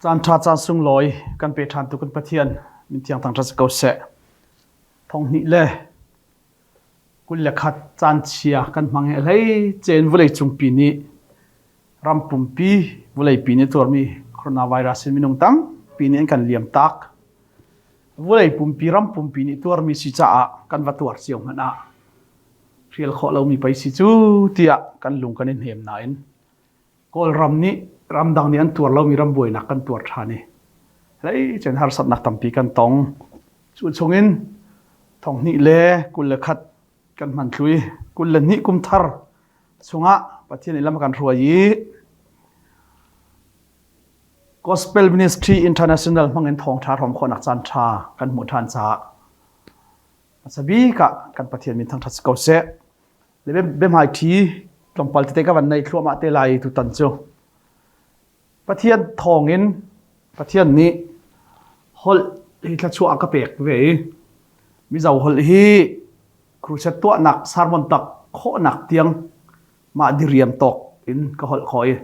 Caan ṭha caan sunglawi kan pe ṭhan tu kan Pathian min thiang thangṭhat si ko seh. Thonghnih le 21 caan chia kan hmang hi hlei cen vawlei cungpi nih ram pumpi vawleipi nih tuarmi coronavirus in minung tampi nih an kan liam tak. Vawlei pumpi ram pumpi nih tuarmi si caah kan va tuar cio hmanh ah hrial khawh lomi pei si cu tiah kan lung kan i hnem nain Kawlram nih ramdang nih an tuar lomi ram buainak kan tuar ṭhan i hleicen harsatnak tampi kan tong. Cu chungin thonghnih le 21 kan hman thlu i 22 kum thar chungah Pathian nih lam a kan hruai i Gospel Ministry International hmangin thawngṭha hrawm khawhnak caan ṭha kan hmuh ṭhan caah hmasa bik ah kan Pathian min thangṭhat si ko seh. Le biahmaiṭhi tlawmpal tete ka van nei thluahmah te lai tutan cu. Pathian thawngin Pathian nih holh hi thluachuah a ka pek ve i Mizo holh hi crusade tuahnak sermon tak khawhnak tiang mah diriam tawk in ka holh khawh i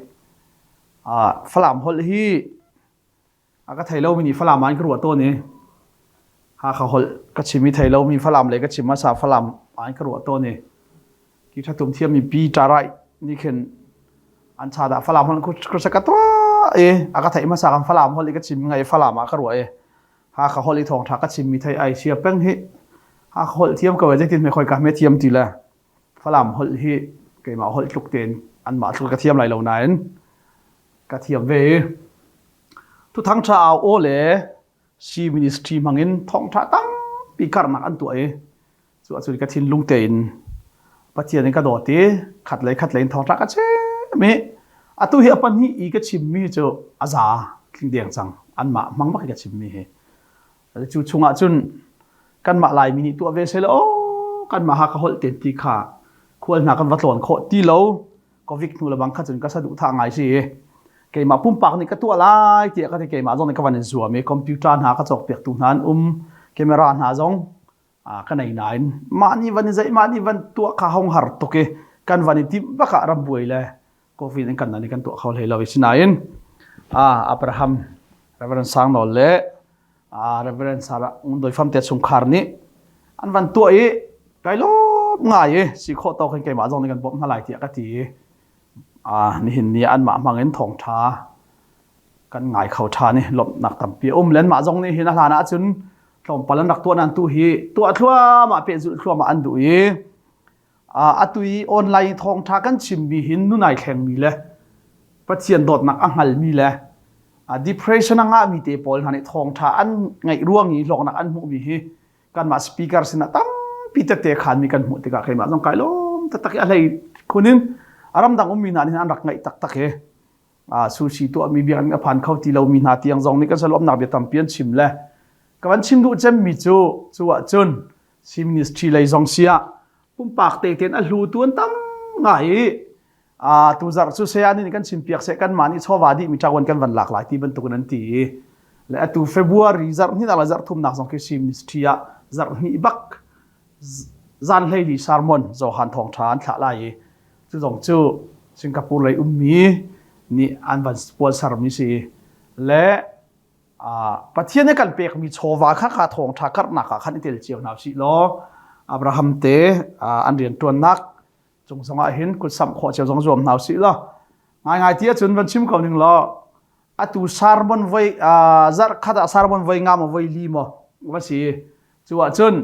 Falam holh hi A ka thei lomi nih Falam ah an ka ruah tawn i Hakha holh ka chim i thei lomi Falam lei ka chim hmasa Falam ah an ka ruah tawn i ki ṭhatum thiammi Pi Ṭarai nih khin an cha dah Falam holh ka ka tuah i a ka theih hmasa kan Falam holh i ka chim ngai Falam ah ka ruah i Hakha holh i thawngṭha ka chimmi thei ai sia peng hi Hakha holh thiam ko zeitin hme khoi ka hme thiam ti le Falam holh hi keimah holh tluk tein anmah tluk ka thiam lai lo nain ka thiam ve i Thuthang ṭha au aw le si ministry hmangin thawngṭha tampi karhnak an tuah i cu ahcun ka thinlung tein Pathian in ka dawt i khat lei khat lei in thawngṭha ka chim i atu hi a pahnih i ka chimmi cu a za tling deng cang anmah hmang bak i ka chimmi hi cu chungah cun kanmah Laimi nih tuah ve seh law kanmah ha ka holh ten ti kha khual hna kan va tlawn khawh ti lo Covid hnu le bang kha cun ka saduhthah ngai si i keimah pumpak nih ka tuah lai tiah ka ti keimah zong nih ka van in zuam i computer hna ka cawkpiaktu hna an um camera hna zong ka nei nain mah nih van i zeih mah nih van tuah kha hong har tuk i kan van i timh bak ah rambuai le covid in kan nan i kan tuah kho hlei lo i sinain Abraham Reverend Sang Nawl le Reverend Sarah Ngundoi Fam te chungkhar nih an van tuah i kai lawm ngai i si khawh tawk in keimah zong nih kan bawmh hna lai tiah ka ti i nihin ni anmah hmang in thawngṭha kan ngai kho ṭhan i lawmhnak tampi a um len mah zong nih hin a hlan ahcun tlawmpal an rak tuah nan tu hi tuah thluahmah pehzulh thluahmah an duh i atu i online thawngṭha kan chimmi hin nunai thlengmi le Pathian dawtnak a hngalmi le depression a ngahmi te pawl hna nih thawngṭha an ngaih ruang i hlawknak an hmuhmi hi kanmah speaker sinah tampi tette khanmi kan hmuh tikah keimah zong kai lawm taktak i a hlei khun in a ramdang ummi hna nih an rak ngaih taktak i sushi tuahmi biakinn a phan kho ti lomi hna tiang zong nih kan salawmnak bia tampi an chim le ka van chim duh cemmi cu cu ahcun si ministry lei zong siah pumpak te ten a hlu tu an tam ngai i tu zarh cu saya nih kan chim piak seh kan mah nih chawva dih mi ṭawan kan van lak lai ti bantuk in an ti i le atu February zarh hnih nak le zarh thumnak zong khi si ministry ah zarh hnih bak zan hlei li sermon Johan thawngṭha an thlah lai i cu zong cu Singapore lei ummi nih an van sponsor mi si le Pathian nih kan pekmi chawva kha kha thawngṭha karhnak ah khan i tel cio hna usih law Abraham te an rianṭuannak cung zong ah hin kut samh khawh cio zong zuam hna usih law ngaingai ti ahcun van chim ko ning law atu sermon voi zarh khat ah sermon voi nga maw voi li maw va si cu ahcun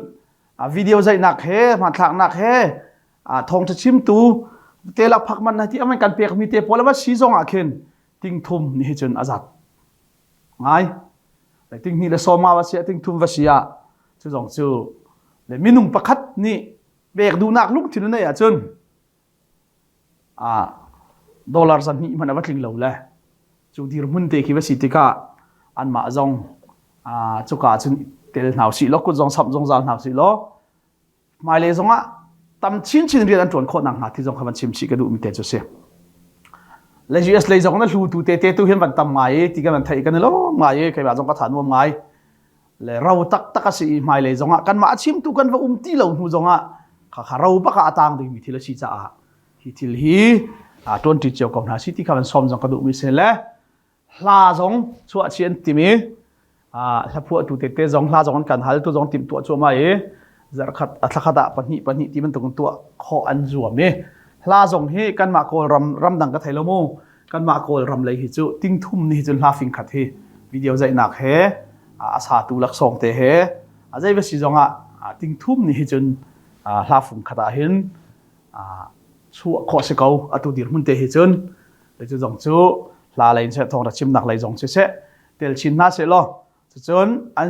video zaihnak he hmanthlaknak he thawngṭha chimtu te lakphak man na ti aman kan pekmi te pawl va si zong ah khin ting thum ni hi cun a zat ngai ting hnih le sawma va si ah ting thum va si ah cu zong cu le minung pakhat nih pek duhnak lungthin na neih ahcun dollar zahnih hmanh a va tling lo le cu dirhmun te khi va si tikah anmah zong cuka cun tel hna usih law kut zong samh zungzal hna usih law hmailei zongah tam chinchin rian an ṭuan khawh nak hnga ti zong kha van chim chih ka duhmi te cu si. Le US lei zong na hlutu te te tu hin van tam ngai i ti kan van theih kan i lawm ngai i keimah zong ka tha nuam ngai. Le ro taktak a si i hmailei zongah kanmah a chimtu kan va um ti lo hnu zongah kha kha ro bak ah a tang dingmi thil a si caah hi thil hi ṭuanṭi cio ko hna si ti kha van sawm zong ka duhmi si le. Hla zong chuah chi an tim i hlaphuahtu tete zong hla zong an kan hal tu zong tim tuah cuahmah i zarhkhat a thlakhat ah pahnih pahnih ti bantuk in tuah khawh an zuam i hla zong hi kanmah Kawlram ramdang ka thei lo mu kanmah Kawlram lei hi cu tingthum ni hi cun hla fingkhat hi video zaihnak he a satu laksawng te he a zei va si zong ah tingthum ni hi cun hla fungkhat ah hin chuah khawh si ko atu dirhmun te hi cun cu zong cu hla lei in seh thawng ra chimnak lei zong siseh tel chin hna seh law cucun an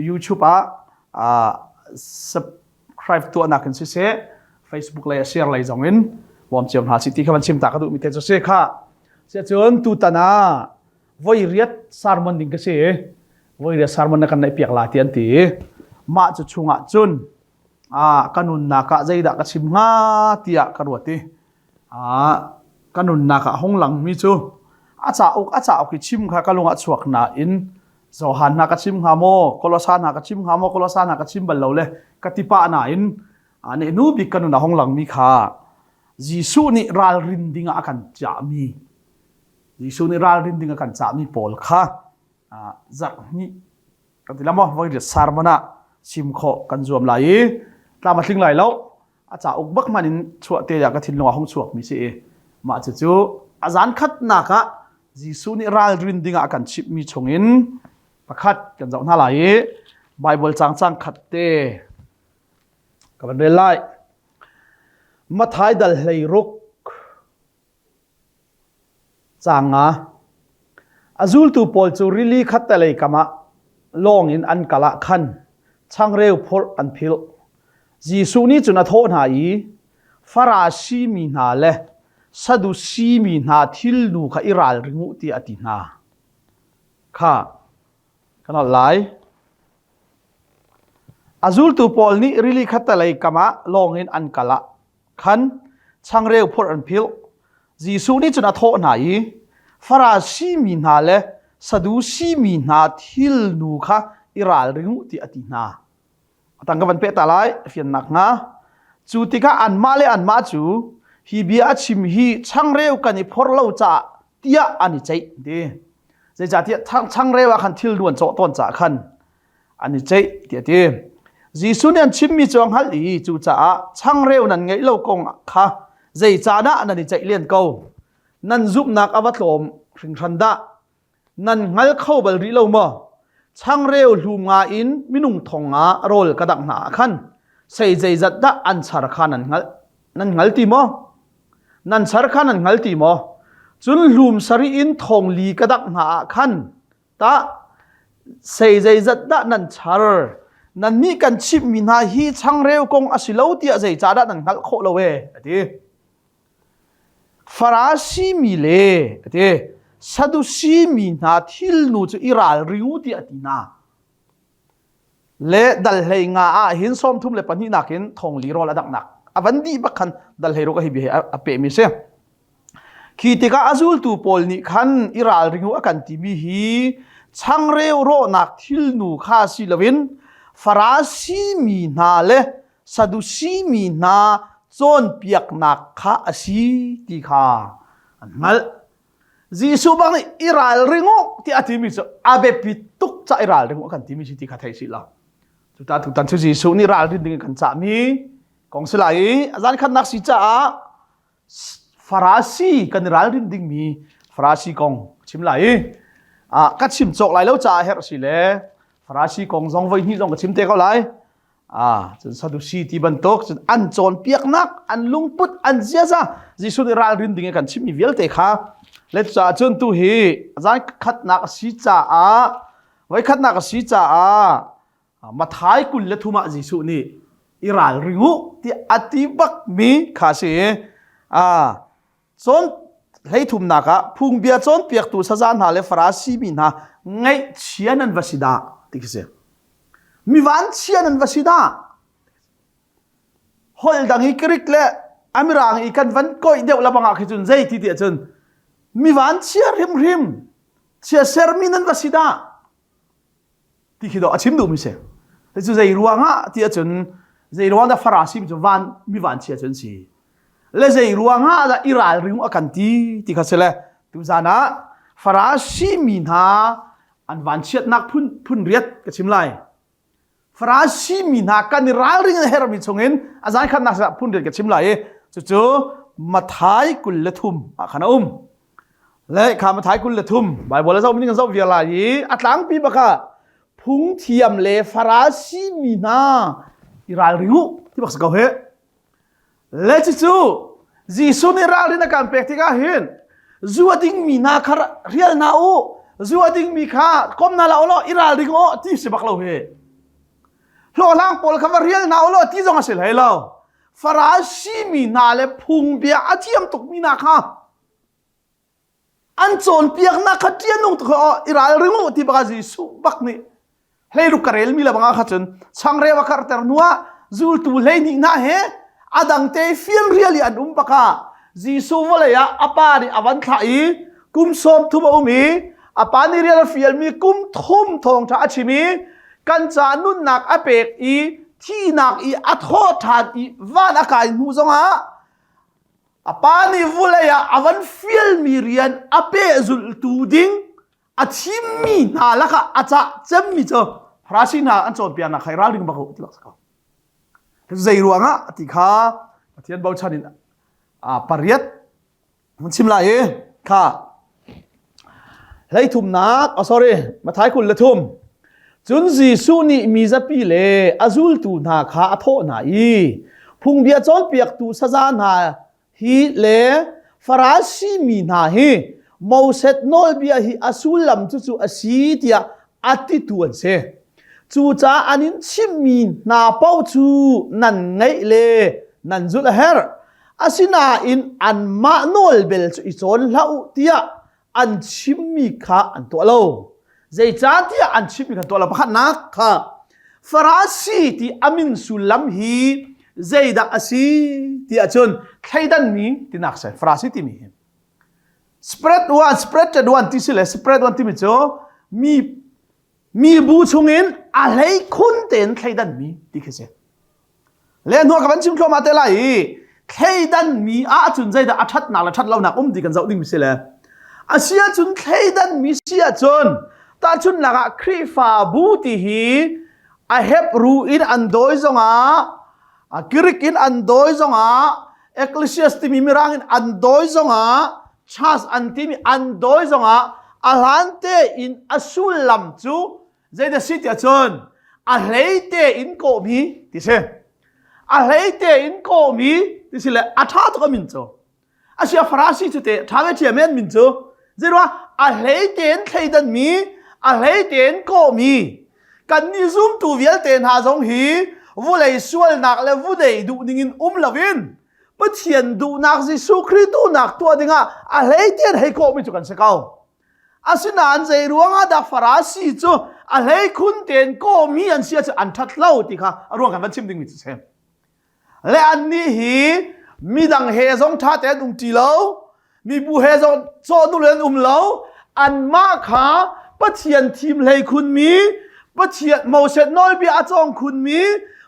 YouTube ah subscribe tuahnak in siseh Facebook lei a share lei zong in bawm cio hna si ti kha van chim ta ka duh mi te cu si kha cun tutan ah voi riat sermon ding ka si voi riat sermon na kan neih piak la ti an ti mah cu chungah cun ka nunnak ah zeidah ka chim hnga tiah ka ruat i ka nunnak ah hung langmi cu a cauk a cauk i chim kha ka lung ah chuak nain Johan hna ka chim hnga maw Kolosa hna ka chim hnga maw Kolosa hna ka chim bal lo le ka ti pah nain ane nu bik ka nun a hung langmi kha Jesuh nih ralrin ding ah a kan cahmi Jesuh nih ralrin ding a kan cahmi pawl kha zarh hnih kan ti la maw voi riat sermon ah chim khawh kan zuam lai i tlam a tling lai lo a cauk bak hman in chuah te ah ka thinlung ah hung chuak mi si i mah cucu a zan khatnak ah Jesuh nih ralrin ding ah a kan chimhmi chungin pakhat kan zoh hna lai i Bible cang cang khat te ka van rel lai Mathai dal hlei ruk Caang nga. A zultu pawl cu rili khattelei kam ah lawng in an kal ah khan changreu phorh an philh. Jesuh nih cun a thawh hna i, Farasi mi hna le Sadusi mi hna thilnu kha i ralring u tiah a ti hna. Kha kan holh lai. A zultu pawl nih rili khattelei kam ah lawng in an kal ah khan changreu phorh an philh. Jesuh nih cun a thawh hna i, Farasi mi hna le Sadusi mi hna thilnu kha i ralring u tiah a ti hna. A tang ka van peh ta lai, fiannak hnga. Cu tikah anmah le anmah cu hi bia a chim hi changreu kan i phorh lo caah tiah an i ceih ti. Zeicahtiah changreu ah khan thil an cawh tawn caah khan an i ceih tiah a ti. Jesuh nih an chimmi cu a hngalh i cucaah changreu nan ngeih lo kong kha zeicahdah nan i ceih len ko? Nan zumhnak a va tlawm hringhran dah! Nan hngal kho bal rih lo maw? Changreu hlum nga in minung thong nga rawl ka dangh hna ah khan sei zeizat dah an char kha nan hngalh? Nan hngal ti maw? Nan char kha nan hngal ti maw? Cun hlum sarih in thong li ka dangh hna ah khan Tah sei zeizat dah nan char? Nannih kan chimhmi hna hi changreu kong a si lo tiah zeicahdah nan hngalh khawh lo ee? A ti. Farasi mi le a ti. Sadusi mi hna thilnu cu i ralring u tiah a ti hna. Le dal hlei nga ah hin 32 nakin thong li rawl a danghnak a van dih bak khan dal hlei ruk a hi bia hi a pehmi si. Khi tikah a zultu pawl nih khan i ralring u a kan timi hi changreu rawhnak thilnu kha si loin Farasi mi hna le Sadusi mi hna cawnpiaknak kha a si ti kha an hngalh. Jesuh bang nih i ralring u tiah a timi cu a biapi tuk ca i ralring u a kan timi si ti kha thei sih law. Cuta tutan cu Jesuh nih ralrin ding in kan cahmi kong si lai i a zan khatnak si caah Farasi kan i ralrin dingmi Farasi kong chim lai i ka chim cawk lai lo caah herh si le Farasi kong zong voi hnih zong ka chim te ko lai. Ah, cun Sadusi ti bantuk cun an cawnpiaknak, an lungput, an ziaza Jesuh nih ralrin ding i kan chimmi vialte kha le caah cun tu hi zan khatnak a si caah voi khatnak a si caah Mathai 23 ah Jesuh nih i ralring u tiah a ti bakmi kha si. Ah, cawn hleithumnak ah phungbia cawnpiaktu saza hna le Farasi mi hna ngaihchia nan va si dah ti khi si. Mi vanchia nan va si dah. Holh dang i Greek le Amirang i kan van koih deuh labang ah khi cun zei ti ti ahcun mi vanchia hrimhrim chia sermi nan va si dah ti khi dawh a chim duhmi si. Cu zei ruangah ti ahcun zei ruang dah Farasi mi cu van mi vanchia cu an si. Le zei ruangah dah i ralring a kan ti ti kha si le tuzan ah. Farasi mi hna an vanchiatnak phun phun riat ka chim lai. Farasi mi hna kan i ralring a hermi chungin a zan khatnak phun riat ka chim lai i cucu Mathai 23 ah khan a um. Le kha Mathai 23 Bible a zoh ning zoh vial lai i a tlangpi baka phungthiam le Farasi mi hna i ralring u ti bak si ko he. Le cucu Jesuh nih ralrin a kan pek tikah hin zu a dingmi hna kha rial hna u, zu a dingmi kha kom hna la law i ralring u ti si bak lo hi. Hlawhhlang pawl kha va rial hna u law ti zong a si hlei lo. Farasi mi hna le phungbia a thiam tukmi hna kha An cawnpiaknak kha ṭianung tuk aw i ralring u ti baka Jesuh bak nih hleiruk ka relmi le bangah kha cun changreu a karhter hnuah zultu 12 hna he a dangte fianrial i an um baka Jesuh vawlei ah a pa nih a van thlah i kum 30 a um i a pa nih rian a fialmi kum thum thawngṭha a chim i kan ca nunnak a pek i thihnak i a thawh ṭhan i van a kai hnu zongah A pa nih vulei ah a van fialmi rian a pehzulhtu ding a thimmi hna lakah a cah cemmi cu Farasi hna an cawnpiaknak kha i ralring bak u ti bak si ko. Zei ruangah ti kha Pathian bochan in a pariat mun chim lai i kha hleithumnak oh sorry Mathai 23 cun Jesuh nih mi zapi le a zultu hna kha a thawh hna i phungbia cawnpiaktu saza hna hi le Farasi mi hna hi Moses nawlbia hi a sullam cucu a si tiah a titu an si. Cucaah an in chimhmi hna paoh cu nan ngaih le nan zulh a herh. Asinain anmah nawlbel cu i cawn hlah u tiah an chimmi kha an tuah lo. Zeicahtiah an chimmi kha an tuah lo. Pakhatnak kha Farasi ti a min sullam hi zeidah a si ti ahcun thleidanmi tinak si. Farasi timi hi. Spread one, spread one ti si le spread one timi cu mi mibu chungin a hleikhun tein thleidanmi ti khi si. Le hnuah ka van chim thluahmah te lai i thleidanmi ahcun zeidah a ṭhatnak le ṭhatlonak um ti kan zoh ding si le a si ahcun thleidanmi si ahcun tahchunhnak ah Khrihfabu ti hi a Hebrew in an dawi zongah a Greek in an dawi zongah Ecclesiastes timi mirang in an dawi zongah church an timi an dawi zongah a hlan tein a sullam cu Zeidah si tiah cun a hlei tein kawhmi ti si. A hlei tein kawhmi ti si le a ṭha tuk a min cu. A sia Farasi cu te ṭha ve ṭhiam an min cu. Zeiruah a hlei tein thleidanmi, a hlei tein kawhmi kannih zumtu vialte hna zong hi vulei sualnak le vudei duh ningin um loin Pathian duhnak Jesuh Khrih duhnak tuah dingah a hlei tein hei kawhmi cu kan si ko. Asinain zei ruangah dah Farasi cu a hleikhun tein kawmi an si ahcun an ṭhat lo ti kha a ruang kan van chim dingmi cu si. Le annih hi midang he zong ṭha tein um ṭi lo, mibu he zong cawhnul in um lo, anmah kha Pathian thim hleikhunmi, Pathian Moses nawlbia a cawng khunmi,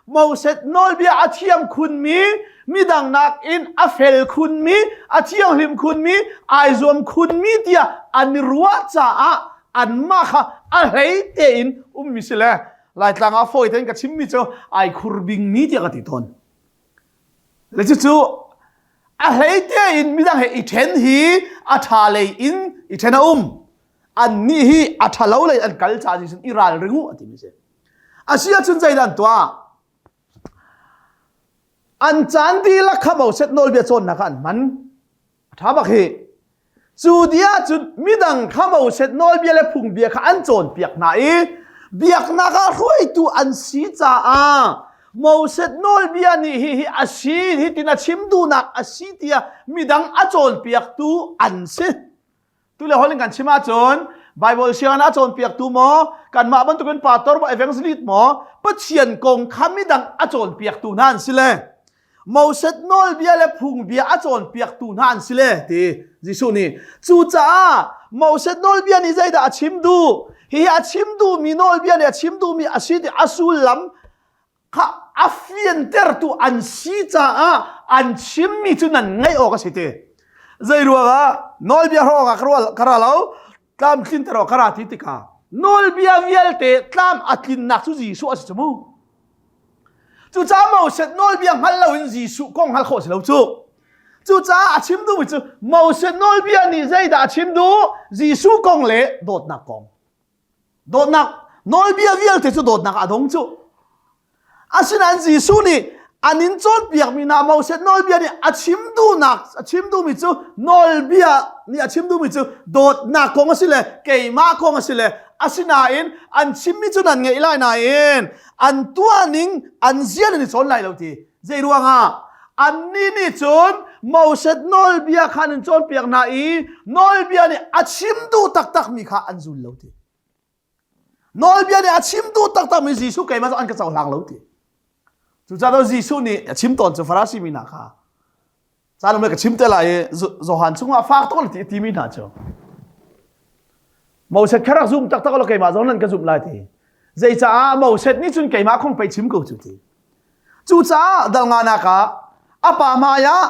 Moses nawlbia a thiam khunmi, midang nakin a fel khunmi, a thianghlim khunmi, ai zuam khunmi tiah an i ruah caah anmah kha a hlei tein ummi si le Laitlang ah fawi tein ka chimmi cu ai khurbingmi tiah ka ti tawn. Le cucu a hlei tein midang he i ṭhen hi a ṭha lei in i ṭhen a um. Annih hi a ṭhalo lei an kal caah Jesuh i ralring u a timi si. A si ahcun zeidah an tuah? An caan dihlak kha Moses nawlbia cawnnak ah an hman. A ṭha bak hi. Cu dia cun midang kha Moses nawlbia le phungbia kha an cawnpiak hna i biaknak ah hruaitu an si caah Moses nawlbia nih hihi a si, hitin a chim duhnak a si tiah midang a cawnpiaktu an si. Tule holh in kan chim ahcun Bible sianginn a cawnpiaktu maw kanmah bantukin pastor maw evangelist maw Pathian kong kha midang a cawnpiaktu hna an si le Moses nawlbia le phungbia a cawnpiaktu hna an si le ti Jesuh nih cucaah Moses nawlbia nih zeidah a chim duh hihi a chim duhmi nawlbia nih a chim duhmi a si ti a sullam kha a fiantertu an si caah an chimmi cu nan ngaih awk a si ti. Zei ruangah nawlbia hrawk ah ka ra lo. Tlam tlinter awk ka ra ti tikah nawlbia vialte tlam a tlinnak cu Jesuh a si cu mu. Cucaah Moses nawlbia hngal loin Jesuh kong hngal khawh si lo cu. Cucaah a chim duhmi cu Moses nawlbia nih zeidah a chim duh? Jesuh kong le dawtnak kong. Dawtnak nawlbia vialte cu dawtnak ah a dong cu. Asinain Jesuh nih an in cawnpiakmi hna Moses nawlbia nih a chim duhnak a chim duhmi cu nawlbia nih a chim duhmi cu dawtnak kong a si le keimah kong a si le asinain an chimmi cu nan ngeih lai nain an tuah ning an zia nan i cawn lai lo ti zei ruangah annih nih cun Moses nawlbia kha an in cawnpiak hna i nawlbia nih a chim duh taktakmi kha an zul lo ti Nawlbia nih a chim duh taktakmi Jesuh keimah cu an ka cohlang lo ti. Cucaah Jesuh nih a chim tawn cu Farasi mi hna kha caan um ka chim te lai i Johan chungah fak tuk ti timi hna cu Moses kha rak zum taktak lo keimah zong nan ka zumh lai ti. Zeicaah Moses nih cun keimah khong pei chim ko cu ti. Cucaah dal nga nak ah a pa hmai ah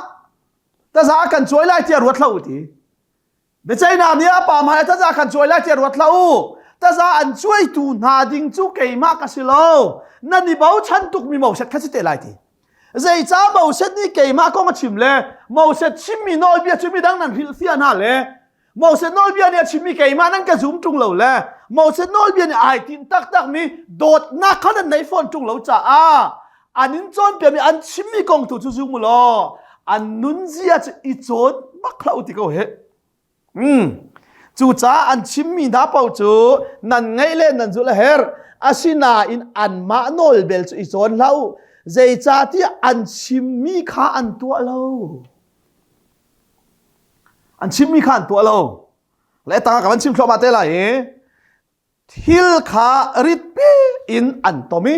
taza kan cuai lai tiah ruat hlah u ti. Biaceihnak nih a pa hmai taza kan cuai lai tiah ruat hlah u. Taza an cuaitu hna ding cu keimah ka si lo. Nan i bochan tukmi Moses kha si te lai ti. Zeicah Moses nih keimah kong a chim le Moses chimmi nawlbia cu midang nan hrilhfiah hna le Moses nawlbia nih a chimmi keimah nan ka zum ṭung lo le Moses nawlbia nih ai tinh taktakmi dawtnak kha nan nei fawn ṭung lo caah an in cawnpiakmi an chimmi kong tu cu zum u law an nunzia cu i cawn bak hlah u ti ko he mm. Cucaah an chimmi hna paoh cu nan ngaih le nan zulh a herh. Asinain anmah nawl bel cu i cawn hlah u. Zeicahtiah an chimmi kha an tuah lo. An chimmi kha an tuah lo. Le tangah ka van chim thluahmah te lai i thil kha ritpi in an tom i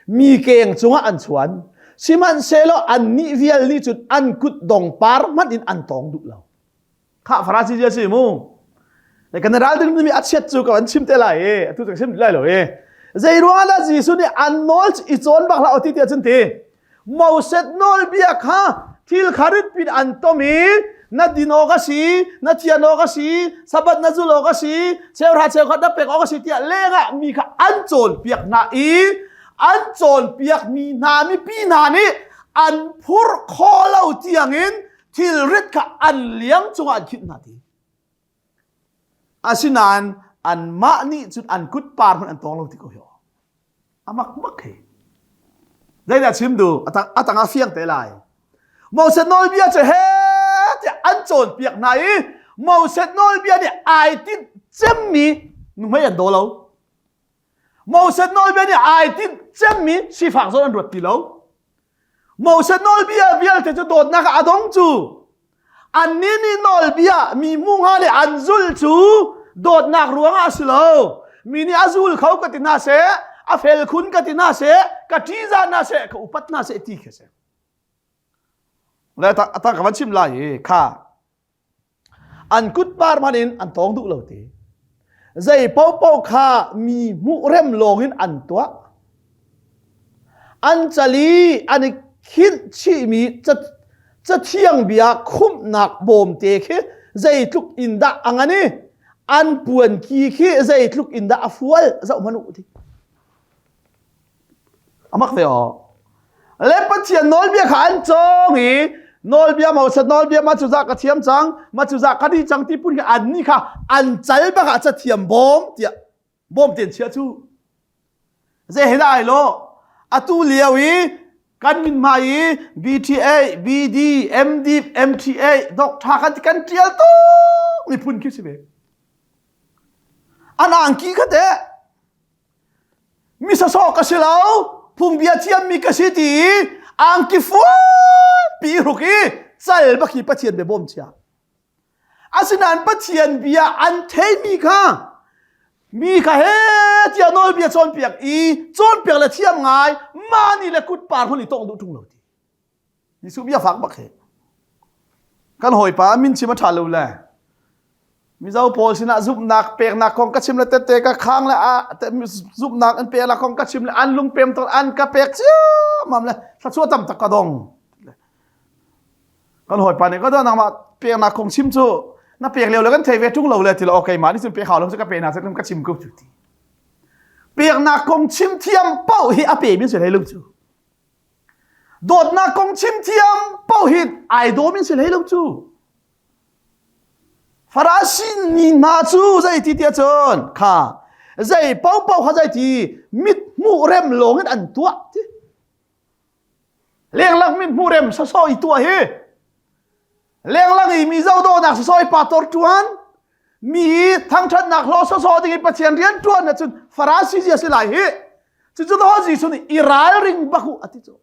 mi keng cungah an chuan sihmanhsehlaw annih vial nih cun an kut dong par hmanh in an tawng duh lo khah farasi zia si mu le kan ral ding mi a chiat cu ka van chim te lai i atu ka chim lai lo i zei ruangah dah Jesuh nih an nawl i cawn bak hlah ti tiah cun ti Moses nawlbia kha thil kha ritpin an tom i na din awk a si, na thian awk a si, sabbath na zul awk a si, cheuhra cheukhat na pek awk a si tiah lengah mi kha an cawnpiak hna i an cawnpiak mi hna mipi hna nih an phurh khawh lo tiangin thilrit kha an liang cungah an khinh hna ti. Asinain anmah nih cun an kut par hmanh an tawng lo ti ko hi. Amak bak hi. Zeidah chim duh? A tang ah fiang te lai. Moses nawlbia cu he tiah an cawnpiak hna i Moses nawlbia nih ai tinh cemmi nuhmei an daw lo. Moses nawlbia nih ai tinh cemmi sifak zawn an ruat ti lo. Moses nawlbia vialte cu dawtnak ah a dong cu annih nih nawlbia mi hmu hnga le an zul cu dawtnak ruangah a si lo mi nih a zul kho ka ti hna seh a fel khun ka ti hna seh ka ṭihzah hna seh ka upat hna seh ti khi a si le ta ka van chim lai i kha An kut par hmanh in an tawng duh lo ti. Zei paohpaoh kha mi hmuh rem lawng in an tuah. An cali an i khinh chihmi cathiang bia khumhnak bawmte khi zeitluk in dah a ngan i an puanki khi zeitluk in dah a fual zoh hmanh u ti. Amak ve aw. Le Pathian nawlbia kha an cawng i nawlbia Moses nawlbia ma cu za ka thiam cang ma cu za ka di cang ti pun kha an ni kha an cal bak ah cathiam bawm tiah bawm ten chia cu zei he dah ai lo atu lio i kan min hmai i BTA BD MD MTA doctor kan kan tial tuk miphun khi si ve an angki kha teh Mi sawsawh ka si lo, phungbia thiammi ka si ti i angki fualpi hruk i cal bak hi Pathian bia bawm chia. Asinain Pathian bia an theimi kha mi kha he tiah nawlbia cawnpiak i cawnpiak le thiam ngai mani le kut par hun i tong duh ṭung lo ti. Jesuh bia fak bak hi. Kan hawipa min chim a ṭha lo le Mizo pawl sinah zumhnak peknak kong ka chim le tette ka khang le a zumhnak an peknak kong ka chim le an lungpem ton an ka pek ciammam le thluachuah tam tak ka dong. Kan hawipa nih ka do nangmah peknak kong chim cu Na pek lio le kan thei ve ṭung lo le ti lo okay ma ni cun pe hau lo cu ka pe na cu ka chim ko cu ti. Peknak kong chim thiam paoh hi a pe min si hlei lo cu. Dawtnak kong chim thiam paoh hi ai daw min si hlei lo cu. Farasi mi hna cu zei ti tiah cun kha zei paohpaoh kha zei ti mit hmuh rem lawng in an tuah ti. Lenglang mit hmuh rem sawsawh i tuah hi lenglang i mi zohdawhnak sawsawh i pastor ṭuan mi i thangṭhatnak hlawh sawsawh ding i Pathian rian ṭuan ahcun Farasi zia si lai hi. Cucu to Jesuh nih i ralring bak u a ti cu.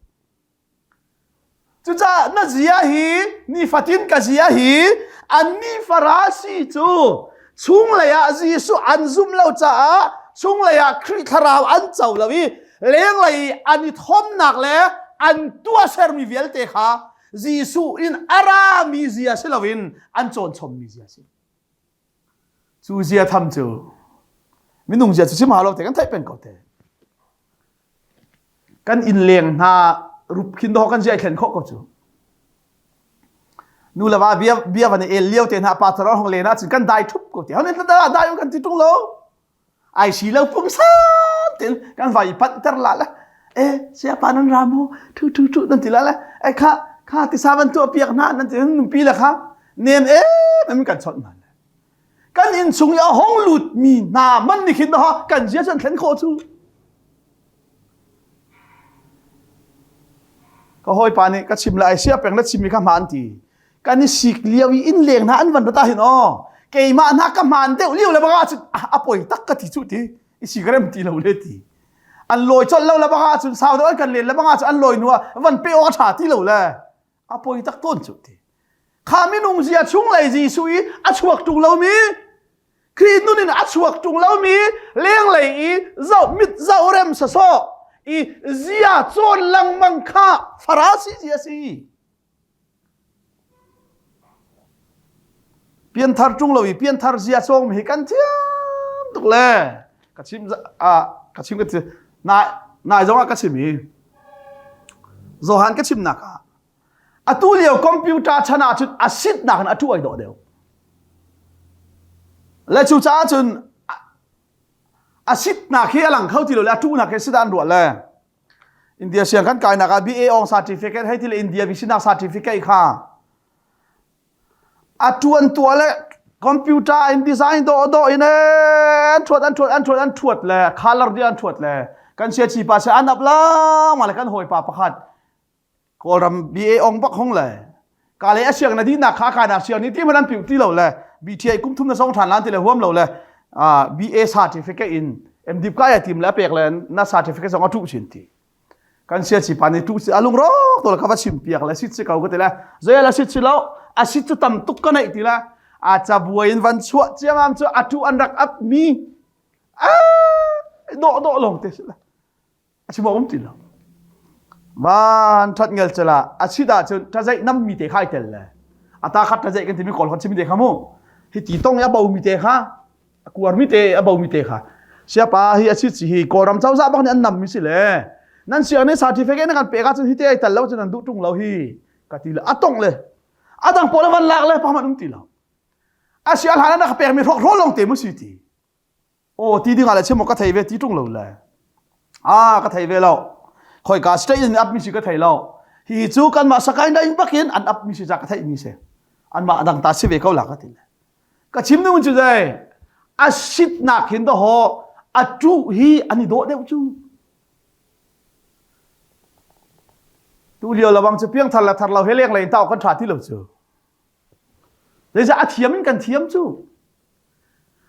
Cucaah na zia hi nifatin ka zia hi annih Farasi cu chunglei ah Jesuh an zum lo caah chunglei ah Khrih thlarau an co lo i lenglei i an i thomnak le an tuahsermi vialte kha Jesuh in a rami zia si loin an cawnchommi zia si. Cu zia tham cu minung zia cu chim hau lo te kan theih peng ko te. Kan innleng hna rup khin dawh kan zia thlen khawh ko cu. Nu le va bia bia van i el lio te hna pa thar hong len ahcun kan dai thup ko te. Hon da dai kan ti tung lo. Ai si lo pungsan tin kan vai panh ter la la. E sia pa nan ra mu thu thu thu nan ti la la. E kha kha ti sa van tu piak hna nan ti numpi la kha nem em em kan chawnh hna. Kan inn chung i a hong lut mi hna man nih khin ha kan zia cun thlen khawh cu. Ka hawipa nih ka chim lai sia peng na chim mi kha hmaan ti. Kan i sik lio i inn leng hna an van rata hin aw keimah hna ka hmaan deuh lio le banga cun a poi tak ka ti cu ti i sik rem ti lo le ti. An lawi colh lo le banga cun sau deuh an kan len le banga cun an lawi hnu ah van pe awk a ṭha ti lo le a poi tak tawn cu ti. Kha minung zia chunglei Jesuh i a chuak ṭung lomi Khrih nun in a chuak ṭung lomi lenglei i zoh mit zoh rem sasawh i zia cawn lengmang kha Farasi zia si. Pianthar ṭung lo i pianthar zia cawng hi kan thiam tuk le ka chim ka chim ka nai nai zong ah ka chim i Johan ka chimnak ah Atu lio computer chan ah cun a sitnak in a tu ai dawh deuh. Le cu caah cun a sitnak hi a lang kho ti lo le a tuhnak hi sidan ruah le India siang kan kainak ah BA ong certificate hei ti le India bisinak certificate kha a tuan tua le computer in design do do in an thuat an thuat an thuat an thuat le color di an thuat le kan sia chi pa se an ap la ma le kan hoi pa pakhat Kawlram BA ong bak hong le ka le a siang na di nak kha ka na siang ni ti man an piu ti lo le BTA kum thum na song than lan ti le huam lo le BA certificate in MDip ka ya tim le pek le na certificate song a tu chin ti kan sia chi pa ni tu si alung rok to ka va chim piak le sit si ko ka ti le zai la sit si lo a sit chu tam tuk ka nei ti la a cha buai in van chuah chiamam chu atu an rak ap mi a do do long te si la a chim um ti lo van that ngel chala a chit ah cun tazaih nam mi te khai tel le ata khat tazaih kan timi kawl kan chimi te kha mu hi ti tong ya bo mi te kha a kuar mi te a bo mi te kha siapa hi a chit si hi kawlram cozah bak nih an nam mi si le nan siang nih certificate na kan pek ahcun hi te ai tel lo cun nan duh tung lo hi ka ti le a tong le a dang pawl van lak le pa man um ti lo a sia hlan na ka pek mi hrok hrol long te mu si ti Aw ti ding ah le chim ka thei ve ti ṭung lo le. Ah ka thei ve lo. Khoika state in up mi si ka thei lo. Hi cu kanmah Sakaing in bakin an up mi si ca ka theih mi si. Anmah dang ta si ve ko la ka ti le. Ka chim ning cu dei a sitnak hin da ho a tu hi an i dawh deuh cu. Tu lio lawang cu piang thar le thar lo he leng lei tau kan tha ti lo cu. Zeicah a thiam in kan thiam cu.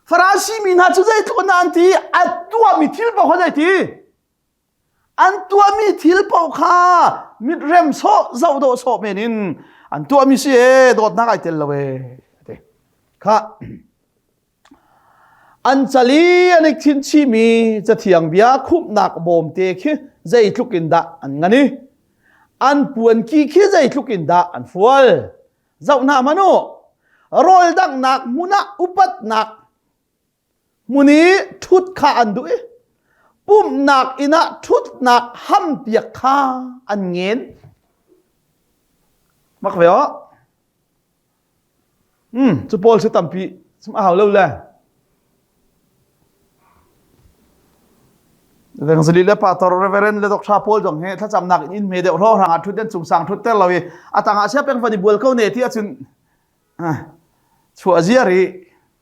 Farasi mi hna cu zeitluk in an ti a tuahmi thil paoh kha zei ti an tuahmi thil paoh kha mit rem sawh zoh dawh sawh men in an tuahmi si e dawtnak ai tel lo e ti kha an cali an i thin chihmi cathiang bia khumhnak bawmte khi zeitluk in dah an ngan i an puanki khi zeitluk in dah an fual Zoh hna hmanh u, rawl danghnak hmun ah upatnak hmun i ṭhut kha an duh i pumhnak inn ah ṭhutnak hampiak kha an ngen. Mak ve aw. Hmm, cu pawl si tampi sum a hau lo le. Vengzali le pastor reverend le doctor pawl zong he thlacamnak in inn me deuh hrawng hrang ah thut den cung sang thut ter lo i atang ah sia peng van i bual ko ne ti ahcun chuah ziar i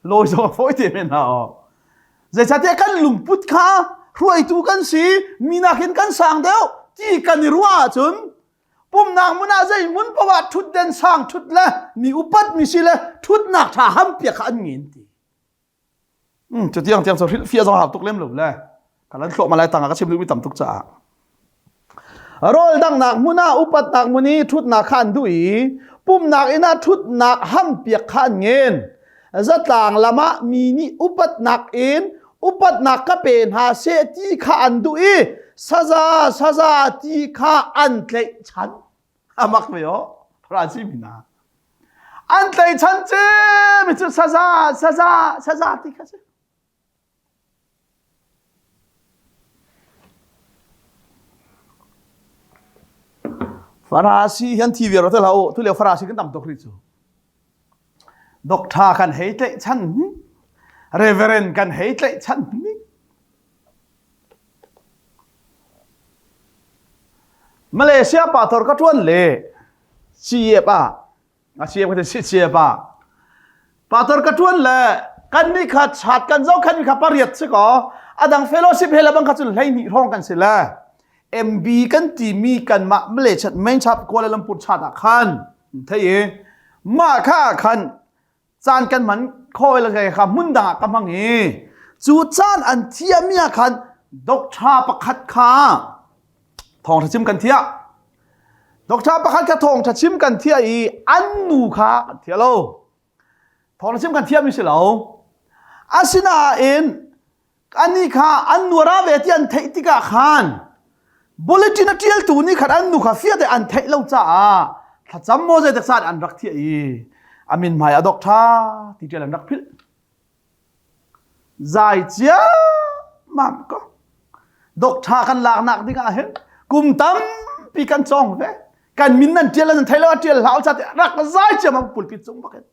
lawi zong fawi te men ha o. Zeicahtiah kan lungput kha hruaitu kan si mi nakin kan sang deuh ti kan i ruah ahcun pumnak hmun ah zei hmun paoh ah ṭhutden sang ṭhut le mi upat mi si le ṭhutnak ṭha ham piak kha an ngin ti. Cu tiang tiang cu hrilhfiah zong hau tuk lem lo le ka lan thluahmah lai tangah ka chim duhmi tam tuk caah. Rawl danghnak hmun ah upatnak hmun i ṭhutnak kha an duh i pumnak inn ah ṭhutnak ham piak kha an ngen. Zatlang lam ah mi nih upatnak in upatnak ka pe hna seh ti kha an duh i saza saza ti kha an tlaihchan. Amak ve aw, Farasi mi hna. An tlaihchan cimi cu saza saza saza ti kha si. Farasi hi an thi viar te hlah u. Tulio Farasi kan tam tuk rih cu. Doctor kan hei tlaihchan ni. Reverend kan hei tlaihchan ni. Malaysia pastor ka tuan le CF ah a CF ka ti CF ah pastor ka tuan le kan nih kha chat kan zo khan kha pariat si ko adang fellowship he le bang kha cun 12 hrawng kan si le MB kan timi kan mah Malaysia main chap Kuala Lumpur chat ah khan thei i mah kha khan caan kan hman khawi le kha hmun dang ah ka hmang i cu caan an thiami ah khan doctor pakhat kha thawngtha chim kan thiah doctor pakhat kha thawngtha chim kan thiah i an nu kha an thiah lo thawngtha chim kan thiahmi si lo asinain Anih kha an nuara ve ti an theih tikah khan bulletin a ṭialtu nih khan an nu kha fiate an theih lo caah thlacam maw zeitik caan an rak thiah i a min hmai a dok ṭha ti ṭial an rak philh. Zai ciammam ko. Dok ṭha kan laknak ding ah hin kum tampi kan cawng ve. Kan min nan ṭial nan thei lo a ṭial hlau ca rak zai ciammam pulpit cung bak in.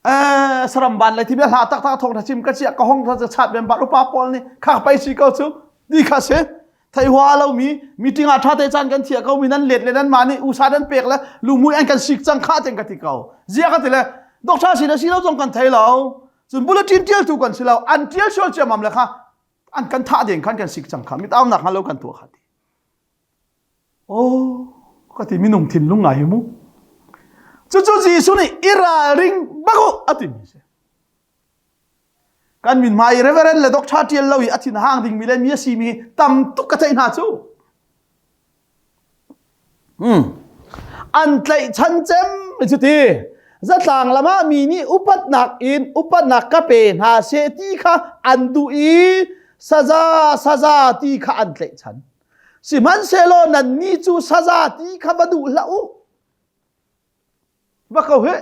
saram ban le thi hla taktak thong tha chim ka chia ka hong tha chat ben bat upa pawl nih kha pai si ko chu ti kha si thei hua lo mi meeting ah tha te chan kan thia ko mi nan let le nan ma nih usa nan pek le lumui an kan sik cang kha ten ka ti ko zia ka ti le doctor si le si lo zong kan thei lo cun bulletin tial tu kan si lo an tial sual ciamam le kha an kan thah ding khan kan sik cang kha mit au nak lo kan tuah kha ti Oh, ka ti minung thinlung ngai hi mu. Cucu Jesuh nih i ralring bak u a timi si. Kan min hmai reverend le doctor tial lo i a thin hang dingmi le mi a simi tam tuk ka theih hna cu. Hmm. An tlaihchan cem cu ti. Zatlang lam ah mi nih upatnak in upatnak ka pe hna seh ti kha an duh i saza saza ti kha an tlaihchan. Sihmanhsehlaw nannih cu saza ti kha va duh hlah u. Va ko hih.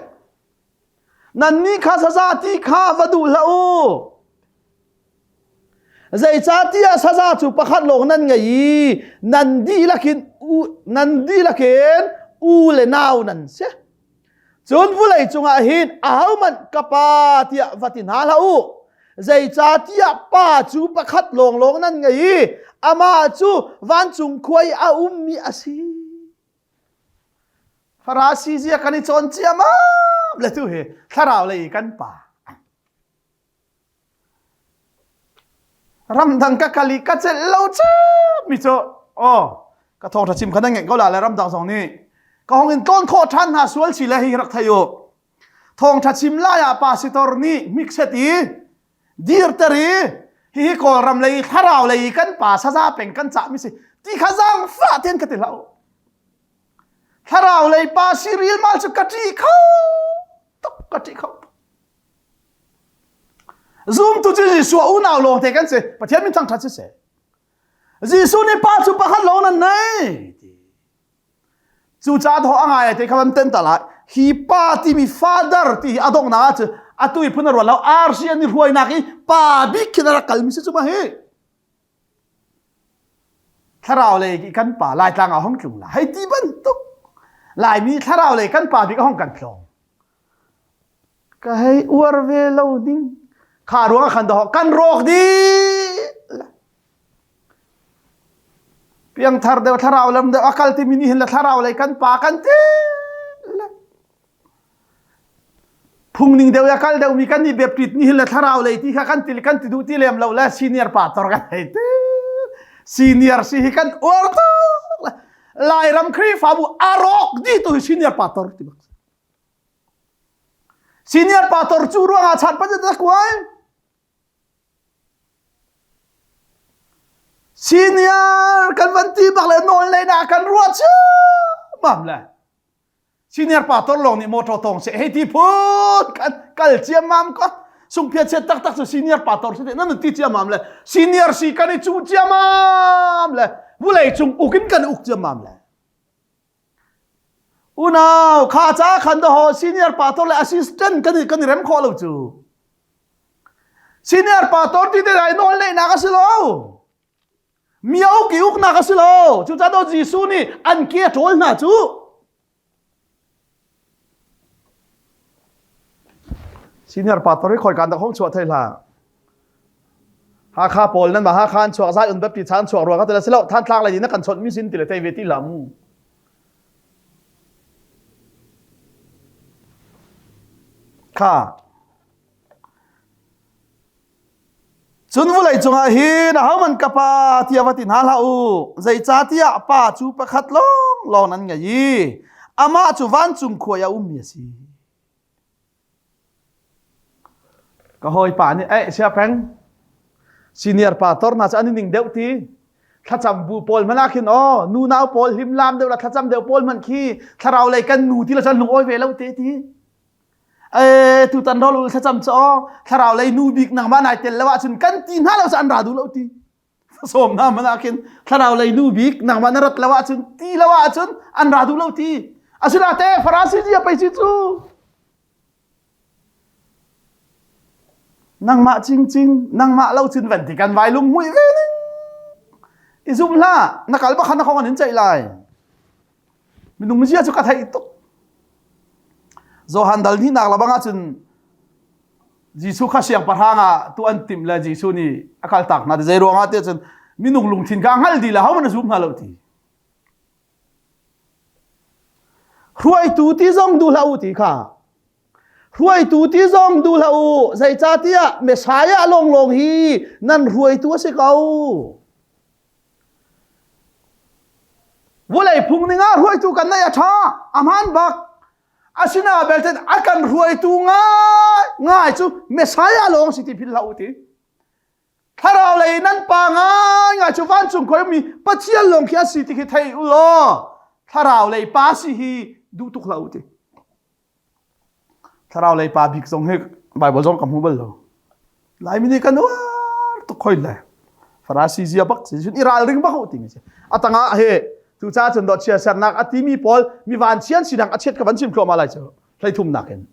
Nannih kha saza ti kha va duh hlah u. Zeicahtiah saza cu pakhat lawng nan ngei i nan dihlak in u, nan dihlak in u le nau nan si. Cun vulei cungah hin ahohmanh ka pa tiah va ti hna hlah u. Zeicahtiah pa cu pakhat lawnglawng nan ngei i amah cu vancung khua i a ummi a si. Farasi zia kan i cawn ciammam le tu hi thlarau lei i kan pa. Ramdang ka kal i ka celh lo mi cu oh ka thawngṭha chim kha nan ngeih ko la le ramdang zong nih ka hong in tlawn khawh ṭhan hna sual si le hi rak thei u thawngṭha chim lai ah pastor nih mikset i dirter i hihi kawlram lei thlarau lei kan pa saza peng kan cah mi si ti kha zaangfah ten ka ti hlah u thlarau lei pa si ril mal cu ka ṭih kho tuk ka ṭih kho Zumtu cu Jesuh unau lawng te kan si. Pathian min thangṭhat siseh. Jesuh nih pa cu pakhat lawng nan nei. Cucaah thaw a ngai te kha van ten ta lai. Hi pa timi father ti hi a donghnak ah cu atu i phun a ruat lo. RC an i hruainak i pa bik khin a rak kalmi si cu ma hi. Thlarau lei i kan pa Laitlang ah hong tlung la. Hei ti bantuk Laimi thlarau lei kan pa bik a hong kan tlawng. Ka hei uar ve lo ding. Kha ruang khan doh kan rawk dih. Piangthar deuh thlarau lam deuh akal timi nih hin le thlarau lei kan pa kan ti. Phungning deuh ya kal deuh mi kan i biapit ni hin le thlarau lei ti kha kan ti kan ti duh ti lem lo le senior pastor kan hei ti. Senior si hi kan uar tuk. Lairam Khrihfabu a rawk dih tu hi senior pastor ti bak. Senior pastor cu ruangah chan pan ta kuai. Senior kan van ti bak le nawl lei na kan ruah cu mam le. Senior pastor lawng nih motor tong seh hei ti phun kan kal ciammam ko sungphiat chiat taktak cu senior pastor si nan ti ciammam le senior si kan i cu ciammam le vulei cung uk in kan uk ciammam le unau kha ca khan do ho senior pastor le assistant kan i kan i rem khawh lo cu senior pastor ti te dai nawl neihnak a si lo Mi a uk i uknak a si lo. Cucaah Jesuh nih an ke a ṭawl hna cu. Senior pastor hi khoi kan dak hong chuah thei hlah. Hakha pawl nan ma Hakha an chuak zai un Baptist chan chuak ruang ka tila silo than tlang lai na kan chawt mi sin ti le tei ve ti la mu. Kha Cun vawlei cungah hin ahohmanh ka pa tiah va ti hna hlah u. Zeicahtiah pa cu pakhat lawnglawng nan ngei i amah cu vancung khua i a ummi a si. Ka hawipa nih eh sia peng senior pastor hna cu an i ning deuh ti thlacam bu pawl hmanh ah khin aw nu nau pawl hlimlam deuh la thlacam deuh pawl hmanh khi thlarau lei kan nu ti la cun lungawi ve lo te ti E tutan rawl ul thlacam cu aw thlarau lei nu bik nangmah nai tel lo ahcun kan ti hna lo cu an ra duh lo ti sawm hna man ah khin thlarau lei nu bik nangmah na rat lo ahcun ti lo ahcun an ra duh lo ti asinate farasi zia pei si cu nangmah cingcing nangmah lo cun van ti kan vai lung hmui ve ning i zum hlah na kal bakhan na khong an in ceih lai Minung zia cu ka theih tuk. Johan dal hnihnak labang ahcun Jesuh kha siangpahrang ah tu an timh le Jesuh nih a kaltak hna. Zei ruangah tiah cun minung lungthin kha a hngal dih le hohmanh a zum hna lo ti. Hruaitu ti zong duh hlah u ti kha. Hruaitu ti zong duh hlah u. Zeicahtiah Messiah lawnglawng hi nan hruaitu a si ko. Vawlei phung ning ah hruaitu kan neih a ṭha, a hmaan bak. Asina belte a kan hruaitu ngai ngai cu Messiah lawng si ti philh hlah u ti. Thlarau lei nan pa ngai ngai cu vancung khoi mi Pathian lawng khi a si ti khi thei u law thlarau lei pa si hi duh tuk hlah u ti. Thlarau lei pa bik zong hi Bible zong ka hmu bal lo. Laimi nih kan uar tuk khoi le. Farasi zia bak si cun i ralring bak u timi si. A tangah he cucaah cun dawt chia sernak a timi pawl mi van chian sinak a chiat ka van chim thluahmah lai cu hleithum nakin.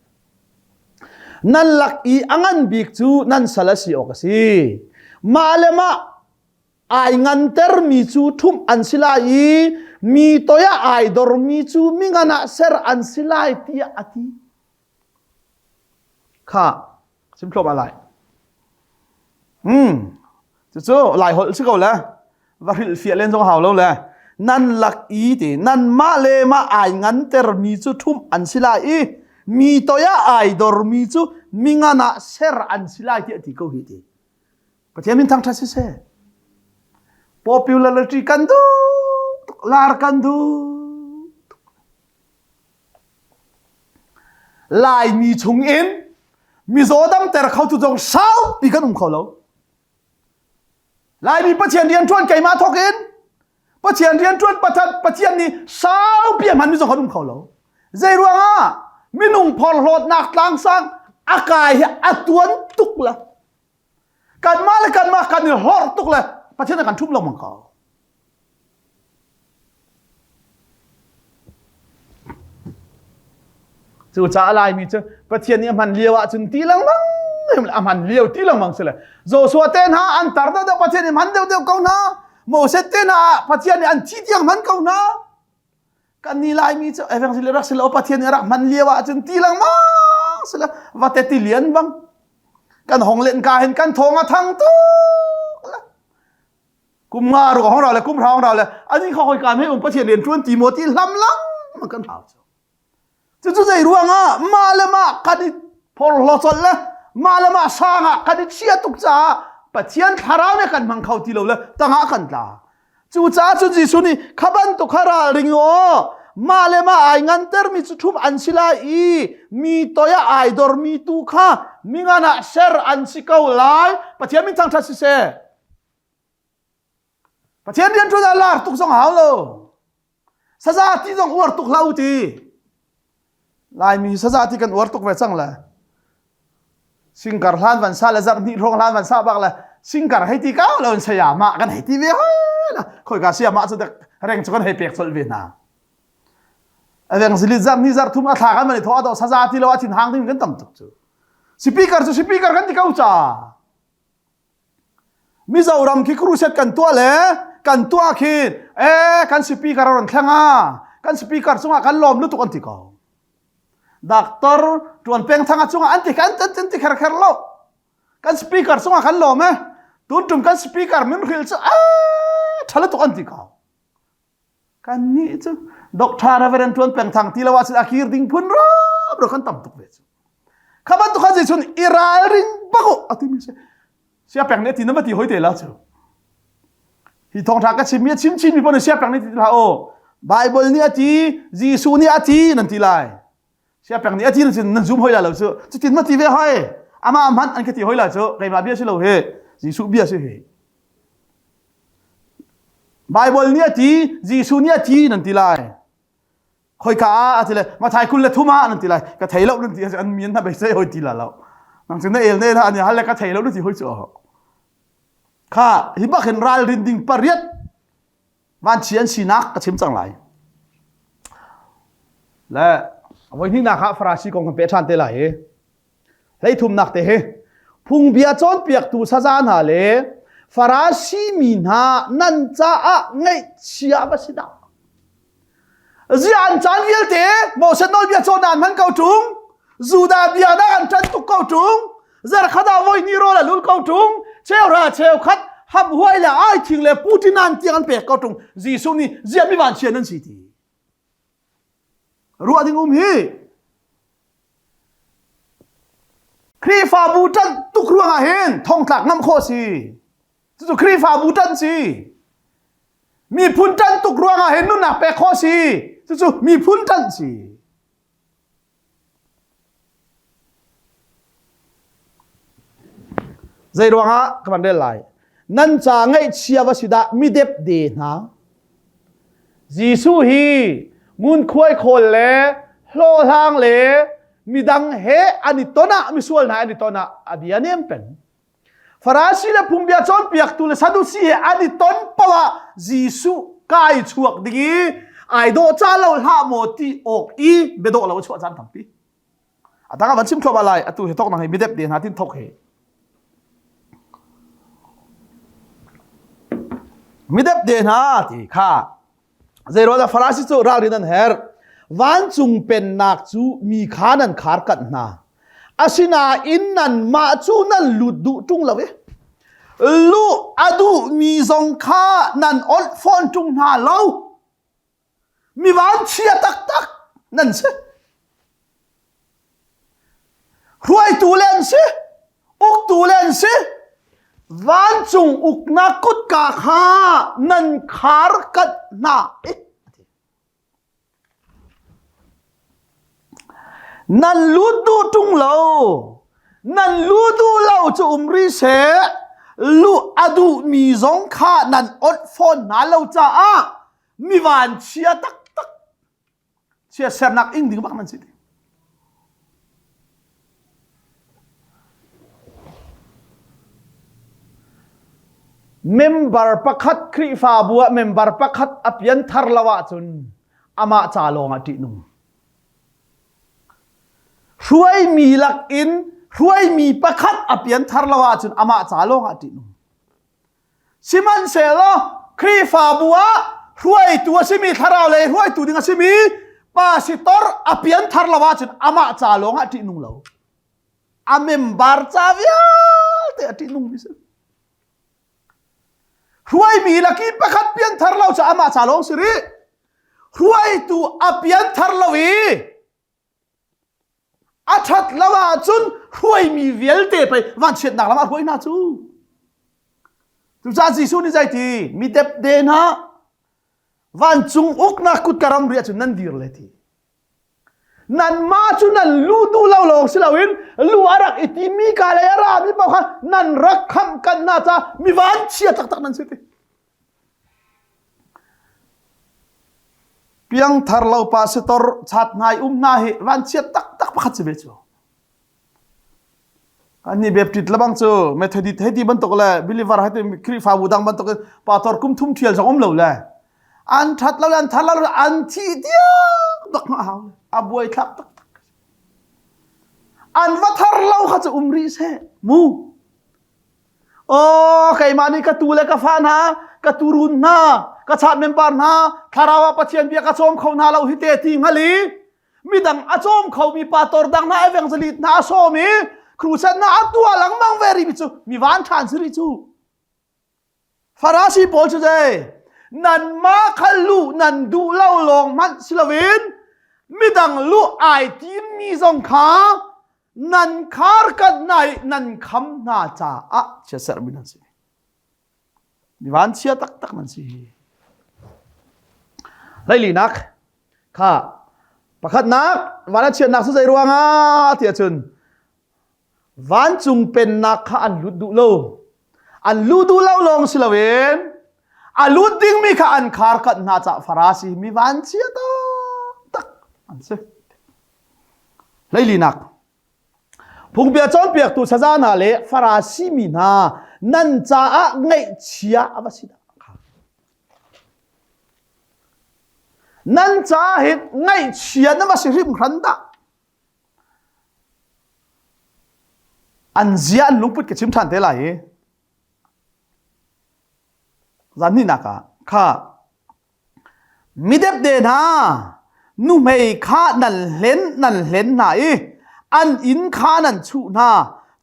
Nan lak i a ngan bik cu nan sal a si awk a si. Mah le mah ai ngantermi cu ṭhumh an si lai i mi toiah ai dormi cu mingan ah ser an si lai tiah a ti. Kha sim thluahmah lai. Hmm. Cucu lai holh si ko le va hrilh fiah len zong hau lo le nan lak i ti nan mah le mah ai ngantermi cu ṭhumh an si lai i mi toiah ai dormi cu mingan ah ser an si lai tiah ti ko hi ti. Pathian min thangṭhat siseh. Popularity kan duh tuk, lar kan duh tuk. Laimi chung in mizaw damter kho tu zong saupi kan um kho lo. Laimi Pathian rian ṭuan keimah thawk in Pathian rian ṭuan Pathian nih saupi a hmanmi zong kan um kho lo. Zei ruangah minung phorhlawtnak tlangsang a kai hi a tuan tuk la. Kanmah le kanmah kan i hlorh tuk le Pathian a kan ṭhum lengmang ko. Cucaah Laimi cu Pathian nih a hman lio ahcun ti lengmang a hman lio ti lengmang si le Joshua te hna an tar deuhdeuh Pathian nih hman deuhdeuh ko hna Moses te hna Pathian nih an thi tiang hman ko hna kan ni Laimi cu evangelist rak si lo Pathian nih a rak hman lio ahcun ti lengmang. sila vate ti lian bang kan hong len ka hin kan thong a thang tuk la kum nga ru hong ra le kum hra hong ra le ani kha hoi ka me um pathian rian tuan ti mo ti hlam lang ma kan hau chu Cucu zei ruangah mah le mah kan i phorhlaw colh le mah le mah sang ah kan i chia tuk caah Pathian thlarau nih kan hmang kho ti lo le tangah kan tla. Cucaah cun Jesuh nih kha bantuk kha ralring aw mah le mah ai ngantermi cu ṭhum an si lai i mi toi ah ai dormi tu kha mingan ah ser an si ko lai. Pathian min thangṭhat siseh. Pathian rian ṭuan ah lar tuk zong hau lo. Saza ti zong uar tuk hlah u ti. Laimi saza ti kan uar tuk ve cang le. Singkar hlan van sa le zarh hnih hrawng hlan van sa bak le singkar hei ti kau lo in saya mah kan hei ti ve la khoi ka sia mah cu dek reng cu kan hei pek colh ve hna. Aveng zilit zarh hnih zarh thum a thla kan van i thaw ado saza ti lo a thin hang ding kan tam tuk cu. Speaker cu speaker kan ti ko ca. Mizoram khi crusade kan tuah le kan tuah khi eh kan speaker a ron thleng a kan speaker cungah kan lawm lutuk an ti ko. Doctor tuan peng thang a cungah an ti kan an ti kher kher lo. Kan speaker cungah kan lawm eh. Tun tum kan speaker min hril cu a tha lutuk an ti ko. Kan nih cu Doctor Reverend Tuan Peng Thang ti lo ahcun a kir ding phun rap ro kan tam tuk ve cu. Kha bantuk khan cun i ralring bak u a timi si. Sia peng nih ti na va ti hoi te la cu. Hi thawngtha ka chim mi a chim chin mi pon sia peng nih ti hlah o. Bible nih a ti, Jesuh nih a ti nan ti lai. Sia peng nih a ti nan nan zum hoi la lo cu. Cutin ma ti ve hoi. Amah hmanh an ka ti hoi la cu. Keimah bia si lo hi. Jesuh bia si hi. Baibal nih a ti, Jesuh nih a ti nan ti lai. Khoika ah a ti le Mathai 23 ah nan ti lai. Ka thei lo nan ti an min na beisei hoi ti la lo. Nang cu na el ne na ani hal le ka thei lo na ti hoi cu. Kha hi bak hin ralrin ding pariat vanchi an sinak ka chim cang lai. Le voi hnih nak ah Farasi kong kan pe ṭhan te lai hi. Hleithumnak te hi phungbia cawnpiaktu saza hna le Farasi mi hna nan caah ngaihchia va si dah. Ziah an caan vialte Moses nawlbia cawn an hman ko ṭung, Judah biaknak an ṭan tuk ko ṭung, zarkhat ah voi hnih rawl a lul ko ṭung, cheuhra cheukhat hamhuai le aithing le putinan tiang an pek ko ṭung. Jesuh nih ziah mi vanchia nan si ti. Ruah ding um hi Khrihfabu ṭanh tuk ruangah hin thongtlak ngam khawh si. Cucu Khrihfabu ṭanh si. Miphun ṭanh tuk ruangah hin nunnak pek khawh si. Cucu miphun ṭanh si. Zei ruangah ka van rel lai. Nan ca ngaihchia va si dah mi depde hna. Jesuh hi ngunkhuai khawl le hlawhhlang le midang he an i ton ah misual hna an i ton ah a bia nem peng. Farasi le phungbia cawnpiaktu le Sadusi he an i ton paoh ah Jesuh kai chuak ding i ai dawh ca lo hlah maw ti awk i biadawh lo a chuah caan tampi. A tang ah van chim thluahmah lai atu hi thok nang hi midep de hna tin thok hi. Midep de hna ti kha Zeiruang dah Farasi cu ralrin an herh? Vancung pennak cu mi kha nan khar kanh hna. Asinain nanmah cu nan lut duh ṭung lo i luh a duhmi zong kha nan awlh fawn ṭung hna lo. Mi vanchia taktak nan si. Hruaitu le an si, uktu le an si. Vancung uknak kutka kha nan khar kanh hna i nan lut duh ṭung lo. Nan lu duh lo cu um rih seh. Luh a duhmi zong kha nan awnh fawn hna lo caah mi vanchia taktak Siasernak ing ding bak nan si ti. Member pakhat Khrihfabu ah member pakhat a pianthar lo ahcun amah ca lawng ah ṭihnung. Hruaimi lak in hruaimi pakhat a pianthar lo ahcun amah ca lawng ah ṭihnung. Sihmanhsehlaw Khrihfabu ah hruaitu a simi thlarau lei hruaitu ding a simi pastor a pianthar lo ahcun amah ca lawng ah ṭihnung lo. A member ca vialte a ṭihnungmi si. Hruaimi laki pakhat pianthar lo cu amah ca lawng si rih. Hruaitu a pianthar lo i a ṭhat lo ahcun hruaimi vialte pei vanchiatnak lam ah hruai hna cu. Cucaah Jesuh nih zeiti mi depde hna vancung uknak kutka ramri ahcun nan dir le ti. Nanmah cu nan lu duh lo lawng si loin lu a rak i timi ka lei a rami paoh kha nan rak khamh kanh hna caah mi vanchia taktak nan si ti. Piangthar lo pastor chat hna i um hna hi vanchiat taktak pakhat si ve cu. Annih Baptist lebang cu Methodist hei ti bantuk le believer hei ti Khrihfabu dang bantuk in pastor kum thum thial zong um lo le an that lo le an thar lo le an thi tiang bak ma hau a buai thlak taktak. An va thar lo kha cu um rih seh mu. Aw keimah nih ka tu le ka fa hna ka turun hna ka chat member hna thlarau ah Pathian bia ka cawm kho hna lo hi te ti hngal i midang a cawm khomi pastor dang hna evangelist hna a sawm i crusade hna a tuah lengmang ve rih mi cu mi van ṭhan si rih cu Farasi pawl cu zei nanmah kha luh nan duh lo lawng hmanh si loin midang luh ai timmi zong kha nan khar kanh hna i nan kham hna caah chiatserhmi nan si. Mi vanchia taktak nan si. Hleilinak kha pakhatnak van a chiatnak cu zei ruangah tiah cun vancung pennak kha an lut duh lo. An luh duh lo lawng si loin a lut dingmi kha an khar kanh hna caah Farasi mi vanchia taktak an si. Hleilinak Phungbia cawnpiaktu saza hna le Farasi mi hna nan caah ngaihchia a va si dah. Nan caah hin ngaihchia na va si hrimhran dah. An zia an lungput ka chim ṭhan te lai i zan hnihnak ah kha Midepde hna, nuhmei kha nan hlen nan hlen hna i an inn kha nan chuh hna.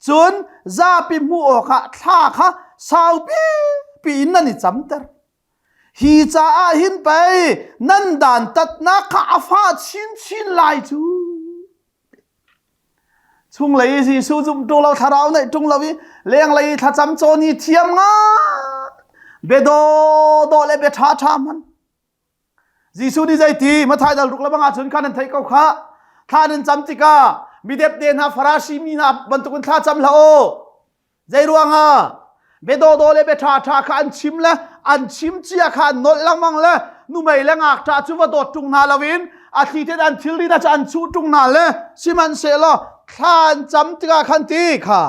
Cun zapi hmuh awkah thla kha saupi piin nan i camter. Hi caah hin pei nan dantatnak kha a fah chinchin lai cu. Chunglei i Jesuh zumh ṭung lo thlarau neih ṭung lo i lenglei i thlacam cawn hi thiam ngai. Bia dawdawh le bia ṭha ṭha hman. Jesuh nih zeiti Mathai dal ruk le bang ahcun khan nan theih ko khah. Thla nan cam tikah mi depde hna Farasi mi hna bantukin thla cam hlah u. Zei ruangah? Bia dawdawh le bia ṭhaṭha kha an chim le an chim cia kha an nolh lengmang le numei le ngakṭah cu va dawt ṭung hna loin a thli tein an thilri hna cu an chuh ṭung hna le sihmanhsehlaw thla an cam tikah khan ti kha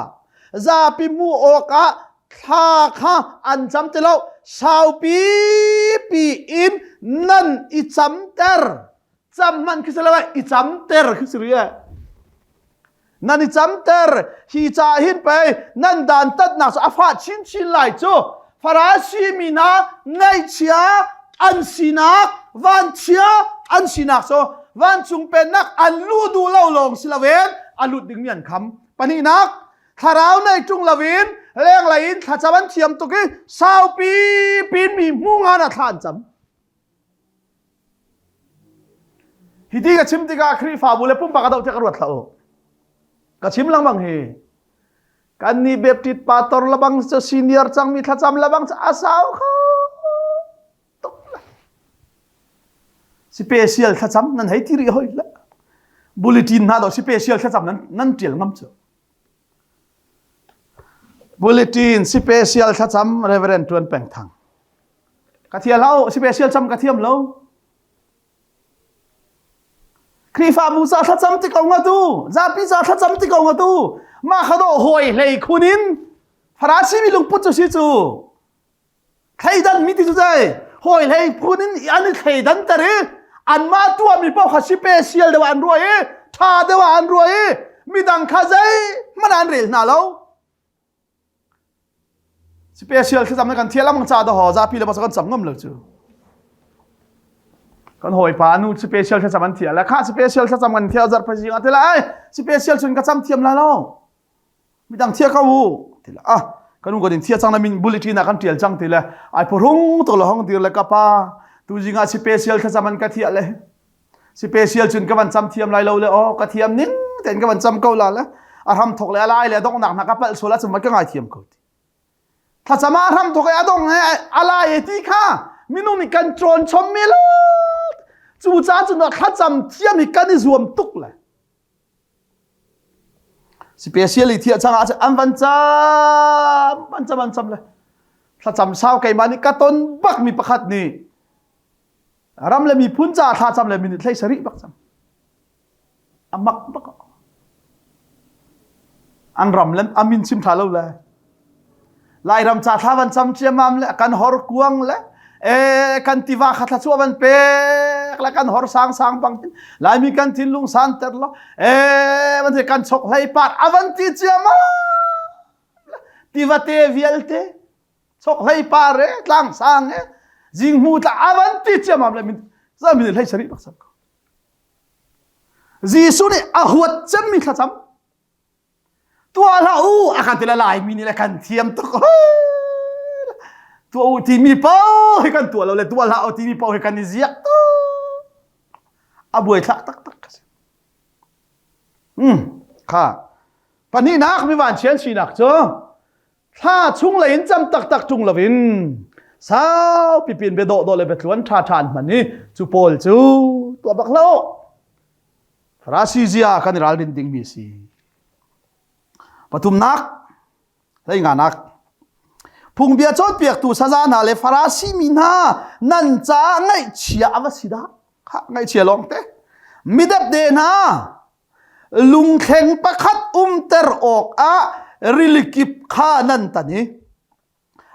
zapi hmuh awkah thla kha an cam ti lo saupi piin nan i camter cam hmanh khi si lo i camter khi si rih Nan i camter hi ca hin pei nan dantatnak cu a fah chinchin lai cu Farasi mi hna ngaihchia an sinak vanchia an sinak cu vancung pennak an luh duh lo lawng si loin a lut dingmi an kham pahnihnak thlarau nei ṭung loin lenglei in thlacam an thiam tuk i saupi pin mi hmu ngan ah thla an cam Hiti ka chim tikah Khrihfabu le pumpak a doh tiah ka ruat hlah u. Ka chim lengmang hi. Kan nih Baptist pastor lebang cu senior cangmi thlacam lebang cu a sau kho tuk le. Special thlacam nan hei ti rih hoi le. Bulletin hna do special thlacam nan nan tial ngam cu. Bulletin special thlacam Reverend Tuan Peng Thang. Ka thiam lo, special cam ka thiam lo. Khrihfabu ca thlacam ti ko nga tu, zapi ca thlacam ti ko nga tu, mah kha dawh hawi hlei khun in Farasi mi lungput cu si cu. Thleidan mi ti cu zei, hawi hlei phun in an i thleidan ter i anmah tuahmi paoh kha special deuh ah an ruah i ṭha deuh ah an ruah i midang kha zeihmanh an rel hna lo. Special thlacam na kan thial amang ca daw zapi le kan cam ngam lo cu. Kan hawipa nu special thlacam an thial le kha special thlacam kan thial zarh phazing atela ai special chun ka cam thiam la lo. Midang thia ko u ti le ah kan nu kan in thia cang na min bulletin ah kan tial cang ti le ai phurung to le hong dir le ka pa tu zing ah special thlacam an ka thiah le special cun ka van cam thiam lai lo le oh ka thiam ning ten ka van cam ko la le a hram thok le a lai le donghnak na ka palh sual ah cun ka ngai thiam ko ti thlacam ah hram thok e a dong he a lai e ti kha minung nih kan cawn chom mi lo cu ca cun thlacam thiam hi kan i zuam tuk le Special i thiah cang ah an van cam an cam an cam le thlacam sau keimah nih ka ton bak mi pakhat nih ram le miphun caah thlacam le minute hlei sarih bak cam a mak bak an ram le a min chim tha lo le Lairam ca thla van cam ciamam le kan hor kuang le e kan tiva kha thla chuah van pek le kan hor sang sang bang hin Laimi kan thinlung san ter lo e van kan chok hlei pat avan ti ciamam tiva te vialte chok hlei par e tlang sang e jing mu tla avan ti ciamam le min za min hlei sari bak sam ko Jesuh nih a huat cemmi thlacam tuah hlah u a kan ti le Laimi nih le kan thiam tuk tuah u timi paoh hi kan tuah lo le tuah hlah u timi paoh hi kan i ziak tuk a buai thlak taktak ka si hmm kha pahnihnak mi van chian sinak cu thla chung lei in cam taktak ṭung loin sau pipin be dawh dawh le biatluan ṭha ṭha an hman i cu pawl cu tuah bak lo Farasi zia kan i ralrin dingmi a si. Pathumnak, hleinganak. Phungbia cawnpiaktu saza hna le Farasi mi hna nan caah ngaihchia a va si dah? Khah, ngaihchia lawng te. Midepde hna, lungthleng pakhat umter awkah rili kip kha nan tan i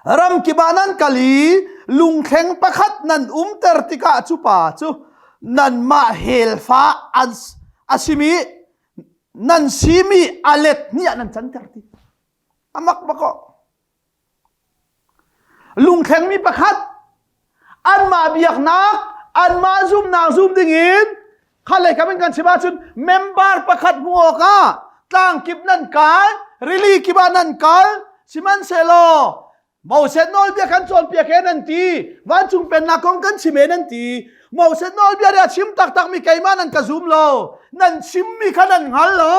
Ramkip ah nan kal i lungthleng pakhat nan umter tikah cu pa cu nanmah helfa an a simi nan simi a let hnih ah nan canter ti. A mak bak aw. Lungthlengmi pakhat anmah biaknak anmah zumnak zum dingin kha lei kam in kan chim ahcun member pakhat hmuh awkah tlangkip nan kai rili kip ah nan kal sihmanhsehlaw Moses nawlbia kan cawnpiak he nan ti vancung pennak kong kan chim he nan ti Moses nawlbia nih a chim taktakmi keimah nan ka zum lo nan chimmi kha nan hngal lo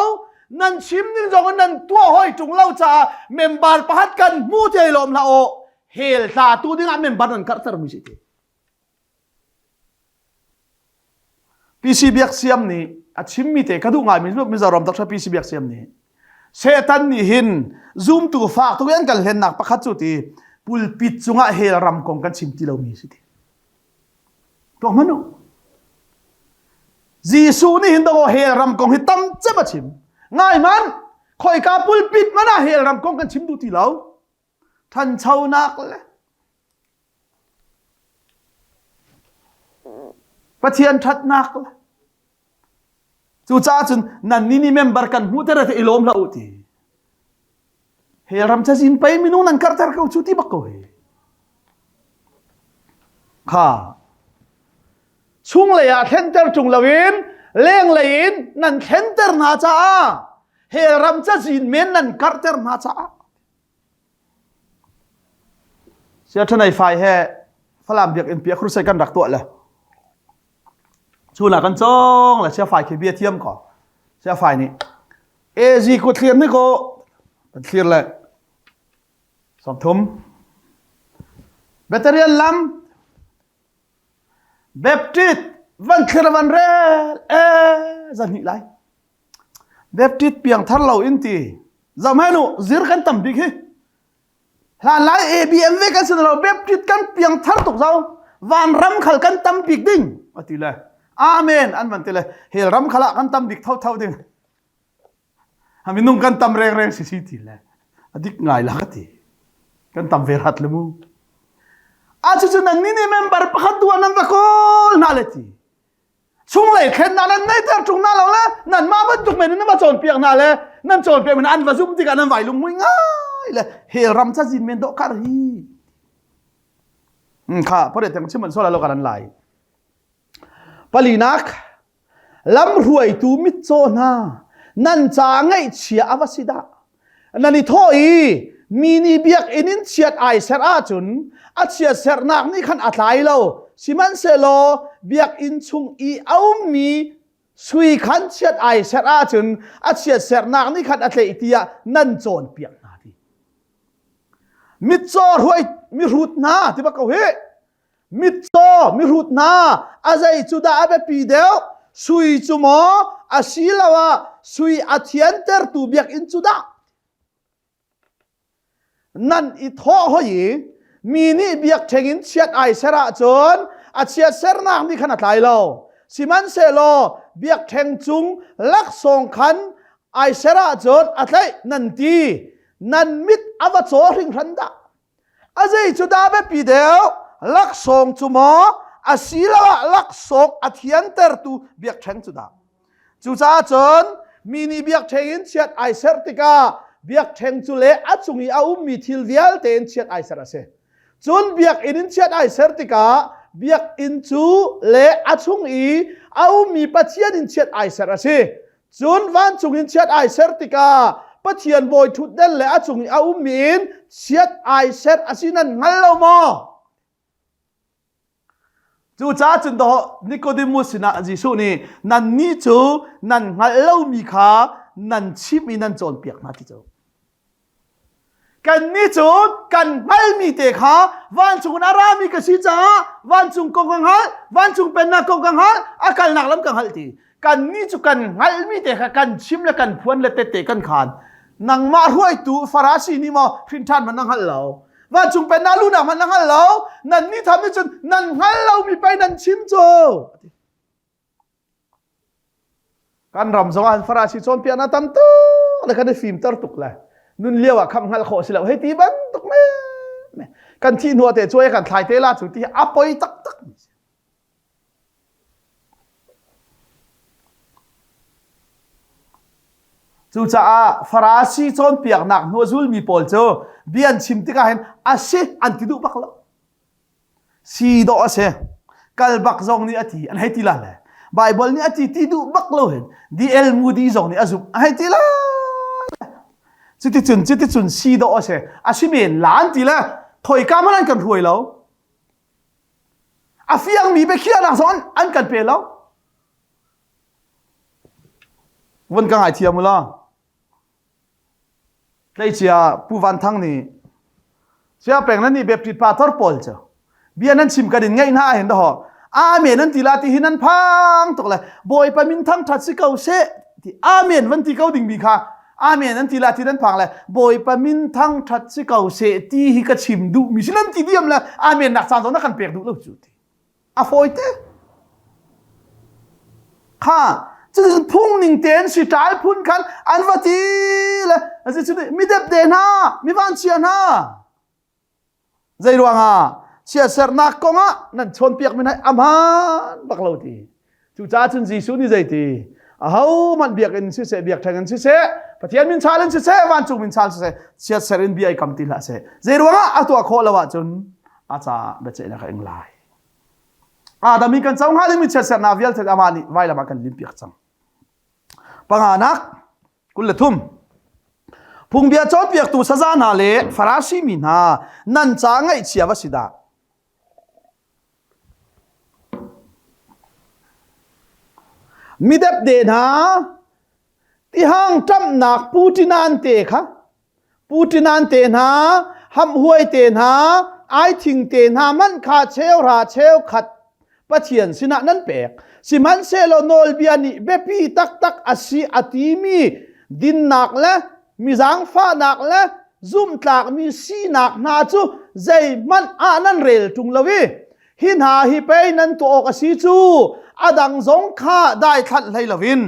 nan chim ning zong in nan tuah hoi ṭung lo caah member pakhat kan hmu te lawm hlah aw hell tla tu dingah member nan karhter mi si ti PC Biak Siam nih a chimmi te ka duh ngai mi Mizoram Dr. PC Biak Siam nih Satan nih hin zumtu fak tuk in kan hlennak pakhat cu ti pulpit cungah hell ram kong kan chim ti lomi si ti. Tuak hmanh u. Jesuh nih hin dong hell ram kong hi tam cem a chim. Ngai man khoika pulpit man ah hell ram kong kan chim duh ti lo. Ṭhanchonak le Pathian ṭhatnak le cucaah cun nan ni member kan hmuh ter i lawm hlah u ti. Hell ram cazin pei minung nan karhter ko cu ti bak ko hi. Kha chunglei ah thlenter ṭung loin lenglei in nan thlenter hna caah hell ram cazin men nan karhter hna caah Siathanai fai he Falam biakinn pi a crusade kan rak tuah le chuna kan cong le siafai khi bia thiam ko siafai nih AZ ku thlir ni ko kan thlir le 30 Veterian lam Baptist van thlir van rel e zan hnih lai Baptist piangthar lo in ti zohhmanh u zir kan tam bik hi hlan lai ABM ve kan si lo Baptist kan piangthar tuk zo van ram khal kan tam bik ding ati le amen an van ti le hel ram khal ah kan tam bik tho tho ding minung kan tam reng reng si si ti le adik ngai la ka ti kan tam ve rat le mu a cu cu nan ni nih member pakhat tu nan va kawl hna le ti chunglei thlennak nan neiter ṭung na lo le nanmah bantuk men in nan va cawnpiak hna le nan cawnpiak men an va zum tikah nan vai lunghmui ngai le hell ram cazin men dawh kar hi kha pare teng chim an sola lo kan an lai palinak lamhruaitu mitcaw hna nan ca ngaihchia a va si dah. Nan i thawh i mi nih biakinn in chiat ai serh ahcun a chiatserhnak nih khan a tlai lo. Sihmanhsehlaw biakinn chung i a ummi sui khan chiat ai serh ahcun a chiatserhnak nih khan a tleih tiah nan cawnpiak hna ti. Mitcaw hruai mihrut hna ti bak ko hi. Mitcaw mihrut hna a zei cu dah a biapi deuh sui cu maw asiloah sui a thiantertu biakinn cu dah nan i thawh hoi i mi nih biakṭheng in chiat ai ser ahcun a chiatsernak nih khan a tlai lo sihmanhsehlaw biakṭheng cung laksawng khan ai ser ahcun a tlaih nan ti nan mit a va caw hringhran dah A zei cu dah biapi deuh? Laksawng cu maw asiloah laksawng a thiantertu biakṭheng cu dah? Cucaah cun mi nih biakṭheng in chiat ai serh tikah biakṭheng cu le a cung i a ummi thil vialte in chiat ai serh a si. Cun biakinn in chiat ai ser tikah biakinn cu le a chung i a ummi Pathian in chiat ai serh a si. Cun vancung in chiat ai ser tikah Pathian bawi ṭhutden le a cung i a ummi in chiat ai ser a si nan hngal lo maw? Cucaah cun dawh Nicodemus sinah Jesuh nih nannih cu nan hngalh lomi kha nan chimh i nan cawnpiak hna ti cu. Kannih cu kan hngalmi te kha vancung in a rami ka si caah vancung kong ka hngalh, vancung pennak kong ka hngalh, a kalnak lam ka hngalh ti. Kannih cu kan hngalhmi te kha kan chim le kan phuan le tette kan khaan. Nangmah hruaitu Farasi nih maw hrinṭhan hmanh na hngalh lo. Vancung pennak luhnak hmanh na hngal lo. Nannih tham nih cun nan hngal lomi pei nan chim cu. Kan ram zong ah Farasi cawnpiaknak tam tuk le kan i fimter tuk le nun lio ah khamh hngalh khawh si lo hei ti bantuk men kan thih hnu te cuai kan thlai te la cu ti a poi taktak mi si. Cucaah Farasi cawnpiaknak hnu a zulmi pawl cu bia an chim tikah hin a si an ti duh bak lo. Si dawh a si. Kal bak zong nih a ti an hei ti la le. Bible nih a ti ti duh bak lo hin DL Moody zong nih a zumh a hei ti la. Cuticun cuticun si dawh a si. A si men la an ti le khoika hmanh an kan hruai lo. A fiangmi biakhiahnak zong an, an kan pe lo. Vun ka ngaithiam u law. Tleicia Pu Van Thang nih Sia peng nan nih Baptist pastor pawl cu bia nan chim kan in ngaih hna hin daw amen an ti la ti hi nan phang tuk le Bawipa min thangthat si ko seh ti amen van ti ko ding mi kha amen an ti la ti nan phang le Bawipa min thangthat si ko seh ti hi ka chim duh mi si nan ti diam le amen nak caan zong na kan pek duh lo cu ti A fawite. Kha cutin phung ning tein si ṭai phun khan an va ti le mi depde hna mi vanchia hna zei ruangah chiatsernak kongah nan chawnpiak mi hna a bak lo ti cucaah cun Jesuh nih zei ti ahohmanh biakinn siseh biakṭheng in siseh Pathian min chal in siseh vancung min chal siseh chiatser in bia i kam ti hlah seh zei ruangah a tuah khawh lo ahcun a caah biaceihnak a ing lai Adam in kan co hnga dingmi chiatsernak vialte amah nih vailam ah kan limpiak cang. Panganak 23 Phungbia cawnpiaktu saza hna le Farasi mi hna nan ca ngaihchia va si dah. Midepde hna tihang ṭamhnak putinan te kha Putinan te hna, hamhuai te hna, aithing te hna man kha cheuhra cheukhat Pathian sinah nan pek. Sihmanhsehlaw nawlbia nih biapi taktak a si a timi dinnak le mi zaangfahnak le zumhtlakmi sinak hna cu zeihmanh ah nan rel ṭung lo i hi hna hi pei nan tuah awk a si cu a dang zong kha daithlanh hlei loin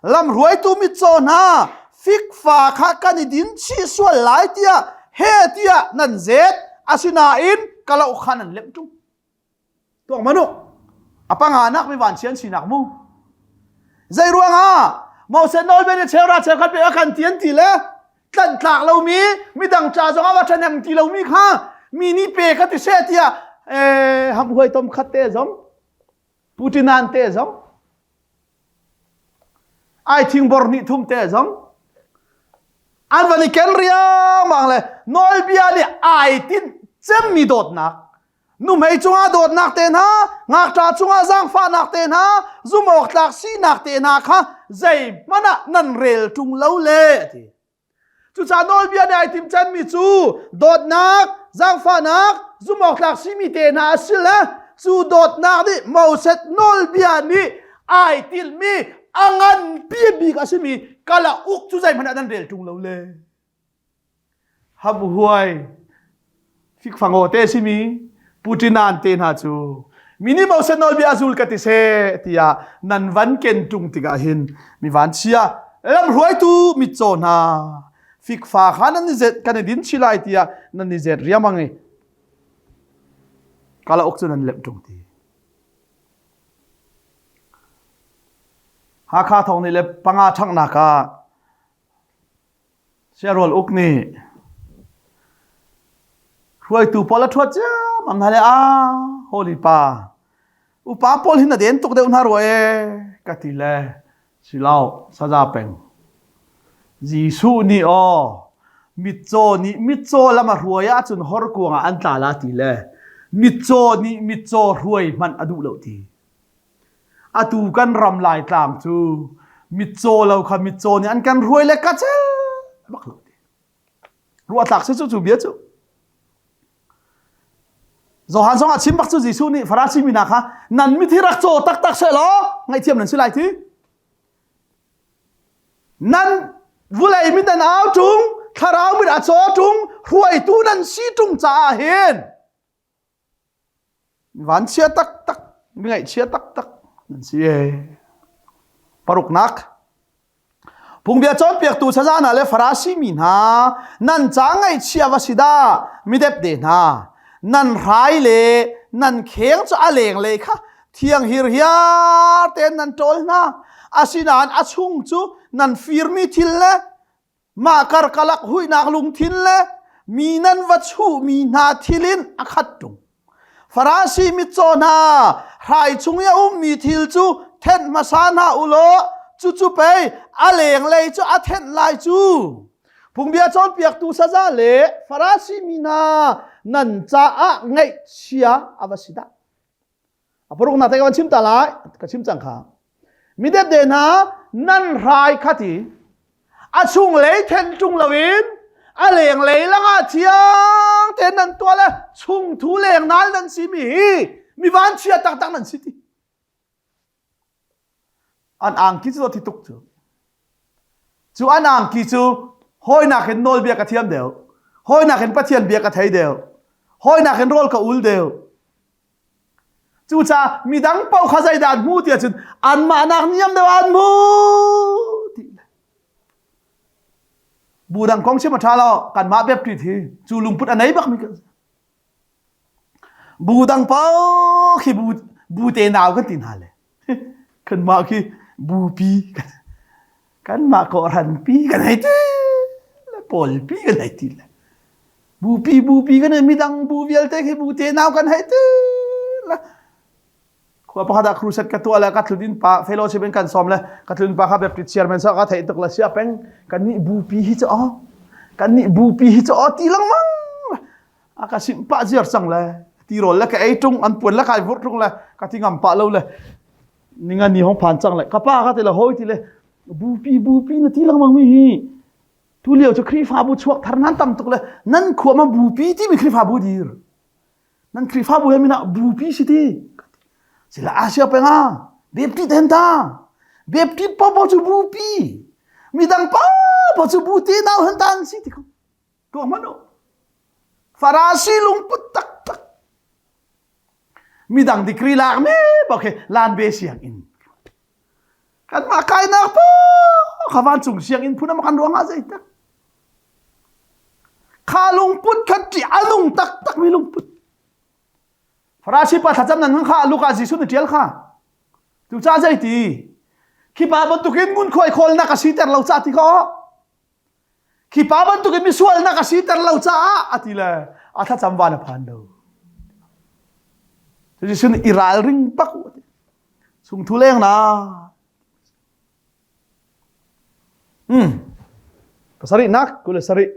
lamhruaitu mitcaw hna fikfa kha kan i din chih sual lai tiah he tiah nan zet asinain kalauk kha nan lemh ṭung tuak manu a panganak mi vanchian sinak mu zei ruangah Moses nawlbia nih cheura cheukhat pe a kan ti an ti le tlanh tlak lomi midang ca zong ah va ṭhahnem ti lomi kha mi nih pe ka ti seh tiah eh hamhuai tom khat te zong putinan te zong ai thing bor nih thum te zong. An van i ken riangmang le nawlbia nih ai tinh cemmi dawtnak nuhmei cungah dawtnak te hna ngakṭa cungah zaangfahnak te hna zumhawktlak sinak te hna kha zeihmanh ah nan rel ṭung lo le a ti. Cucaah nawlbia nih ai timchanmi cu dawtnak, zaangfahnak, zumhawktlak simi te hna a si le cu dawtnak nih Moses nawlbia nih ai tilmi a nganpi bik a simi kalauk cu zeihmanh ah nan rel ṭung lo le. Hamhuai fikfangaw te simi Putinan te hna cu mini Moses nawlbia zul ka ti seh tiah nan van ken ṭung tikah hin mi vanchia lamhruaitu mitcaw hna fikfa kha nan i zet kan i din chi lai tiah nan i zet riamang i kalauk cu nan lemh ṭung ti. Hakha thong nih le panga ṭhanghnak ah Siarual uk nih hruaitu pawl a ṭhuat ciammam hna le a holy pa upa pawl hi na den tuk deuh hna rua ee ka ti le silo saza peng Jesuh nih aw mitcaw nih mitcaw lam a hruai ahcun horkuang ah an tla la ti le mitcaw nih mitcaw hruai hmanh a duh lo ti Atu kan ram Laitlang cu mitcaw lo kha mitcaw nih an kan hruai le ka cel bak lo ti. Ruah tlak si cu cu bia cu. Johan zong ah chim bak cu Jesuh nih Farasi mi hna kha nan mit hi rak caw taktak seh law ngaihthiam nan si lai ti. Nan vulei mit nan au ṭung, thlarau mit a caw ṭung, hruaitu nan si ṭung caah hin Vanchia taktak, mi ngaihchia taktak nan si ee. Paruknak, Phungbia cawnpiaktu saza hna le Farasi mi hna, nan ca ngaihchia va si dah, mi depde hna, nan hrai le nan kheng cu a lenglei kha thiang hirhiar tein nan ṭawl hna. Asinain a chung cu nan firmi thil le Mah karkalak huihnak lungthin le mi nan va chuhmi hna thil in a khat ṭung. Farasi mitcaw hna, hrai chung i a ummi thil cu thenh hmasa hna u law cucu pei a lenglei cu a thenh lai cu. Phungbia cawnpiaktu saza le Farasi mi hna nan caah ngaihchia a va si dah. A paruknak te ka van chim ta lai, ka chim cang kha. Mi depde hna nan hrai kha ti a chunglei then ṭung loin a lenglei langah thiang tein nan tuah le chungthu lengnal nan si mi hi mi vanchia taktak nan si ti. An angki cu thi tuk cu. Cu an angki cu hawinak in nawlbia ka thiam deuh. Hawinak in Pathian bia ka thei deuh. Hawinak in rawl ka ul deuh. Cucaah midang paoh kha zeidah an hmu ti ahcun anmah nak niam deuh an hmu ti. Bu dang kong chim a ṭha lo kanmah Baptist hi cu lungput a nei bakmi kan si. Bu dang paoh khi bu bu te nau kan ti hna le kanmah khi bupi kanmah kawhhran pi kan hei ti le pawlpi kan hei ti le Bupi bupi kan midang bu vialte khi bu te nau kan hei ti la khua pakhat ah crusade ka tuah le ka tlun pa fellowship in kan sawm le ka tlun pa kha Baptist chairman sa ka theih tuk la sia peng kan nih bupi hi chu aw kan nih bupi hi chu aw ti lengmang a ka sim pa ziar cang le ti rol le ka ei tung an puan le kai vur tung le ka ti ngam pa lo le ninga ni hong phan cang le ka pa ka ti le hoi ti le bupi bupi na ti lengmang mi hi Tu lio cu Khrihfabu chuak thar nan tam tuk le nan khua ma bupi timi Khrihfabu dir. Nan Khrihfabu he mina bupi si ti. Sila Asia penga Baptist hen ta. Baptist popo cu bupi. Midang popo cu buti nau hen ta an si ti ko. Tuah hmanh u. Farasi lungput taktak. Midang degree lak me bak he lan be siang in. Kanmah kainak pa kha vancung sianginn phun ah kan ruang ah zeitak. Kha lungput kha ṭih a nung taktak mi lungput. Farasi pa thlacam nan kha Luka Jesuh nih ṭial kha. Cucaah zeiti? Khi pa bantukin ngunkhuai khawlnak a siter lo ca ti kha Khi pa bantukin misualnak a siter lo caah a ti le a thlacam van a phan lo. Jesuh nih i ralring bak u ti. Sungthu leng na. Hmm. Pasarihnak 27.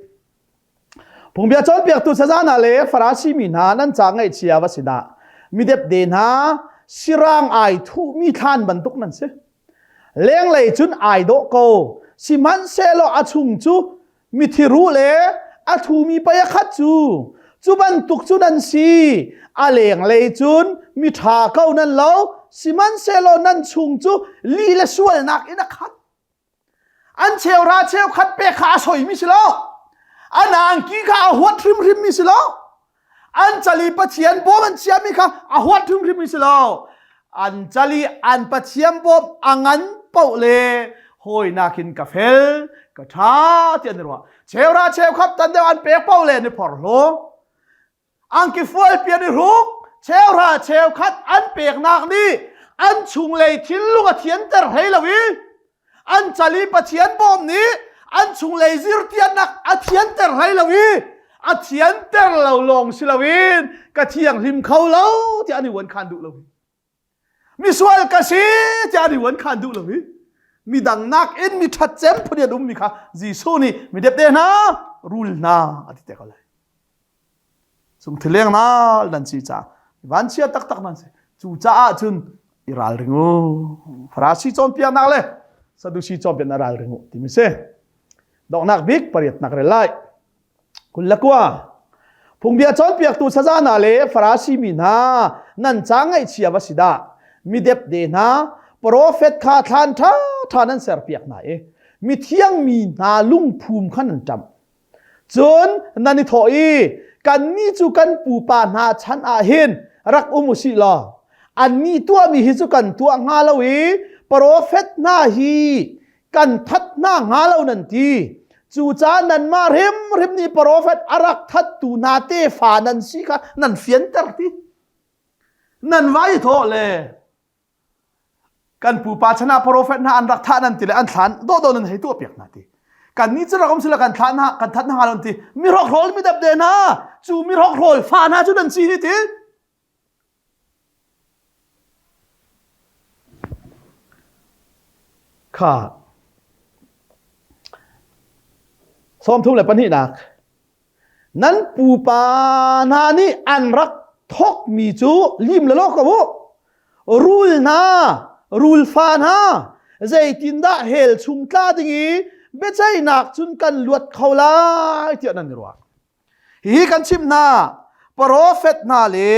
Phungbia cawnpiaktu saza hna le Farasi mi hna nan ca ngaihchia va si dah. Midepde hna sirang ai thuhmi thlan bantuk nan si. Lenglei cun ai dawh ko. Sihmanhsehlaw a chung cu mithi ruh le a thumi pei a khat cu cu bantuk cu nan si. A lenglei cun miṭha ko nan lo. Sihmanhsehlaw nan chung cu li le sualnak in a khat. An cheuhra cheukhat pek kha a soimi si lo. An angki kha a huat hrimhrimmi si lo. An cali Pathian bawm an chiami kha a huat hrimhrimmi si lo. An cali an Pathian bawm a ngan paoh le hawi nakin ka fel, ka ṭha ti an i ruah. Cheuhra cheukhat tan deuh an pek paoh le an i phorhlaw. Angki fualpi an i hruk, cheuhra cheukhat an peknak nih an chunglei thinlung a thianter hlei lo i an cal i Pathian bawm nih an chunglei zirtiannak a thianter hlei lo i a thianter lo lawng si loin ka thianghlim kho lo tiah an i uan khan duh lo. Misual ka si tiah an i uan khan duh lo i midang nakin mi ṭhat cem phun an ummi kha Jesuh nih mi depde hna rul hna a ti te ko lai. Sung thileng nal nan si caah vanchia taktak nan si. Cu caah cun i ralring u. Farasi cawnpiaknak le Sadusi cawnpiaknak ralring u timi si. Donghnak bik pariatnak rel lai. 29. Phungbia cawnpiaktu saza hna le Farasi mi hna nan ca ngaihchia va si dah. Midepde hna profet kha thlan ṭhaṭha nan serpiak hna i mithiang mi hna lungphum kha nan ṭamh. Cun nan i thawh i kannih cu kan pupa hna chan ah hin rak um u sih law annih tuahmi hi cu kan tuah hnga lo i profet hna hi kan that hna hnga lo nan ti. Cucaah nanmah hrimhrim nih profet a rak thattu hna tefa nan si kha nan fianter ti. Nan vai i thawh le kan pupa chan ah profet hna an rak thah nan ti le an thlan dawhdawh nan hei tuah piak hna ti. Kan nih cu rak um sila kan thlah hna kan that hna hnga lo ti. Mi hrokhrawl mi depde hna cu mi hrokhrawl fa hna cu nan si hi ti. Kha 32nak nan pupa hna nih an rak thawkmi cu lim le law ko u. Rul hna, rulfa hna, zeitindah hell chung tla ding i biaceihnak cun kan luat kho lai tiah nan i ruah. Hihi kan chimh hna, profet hna le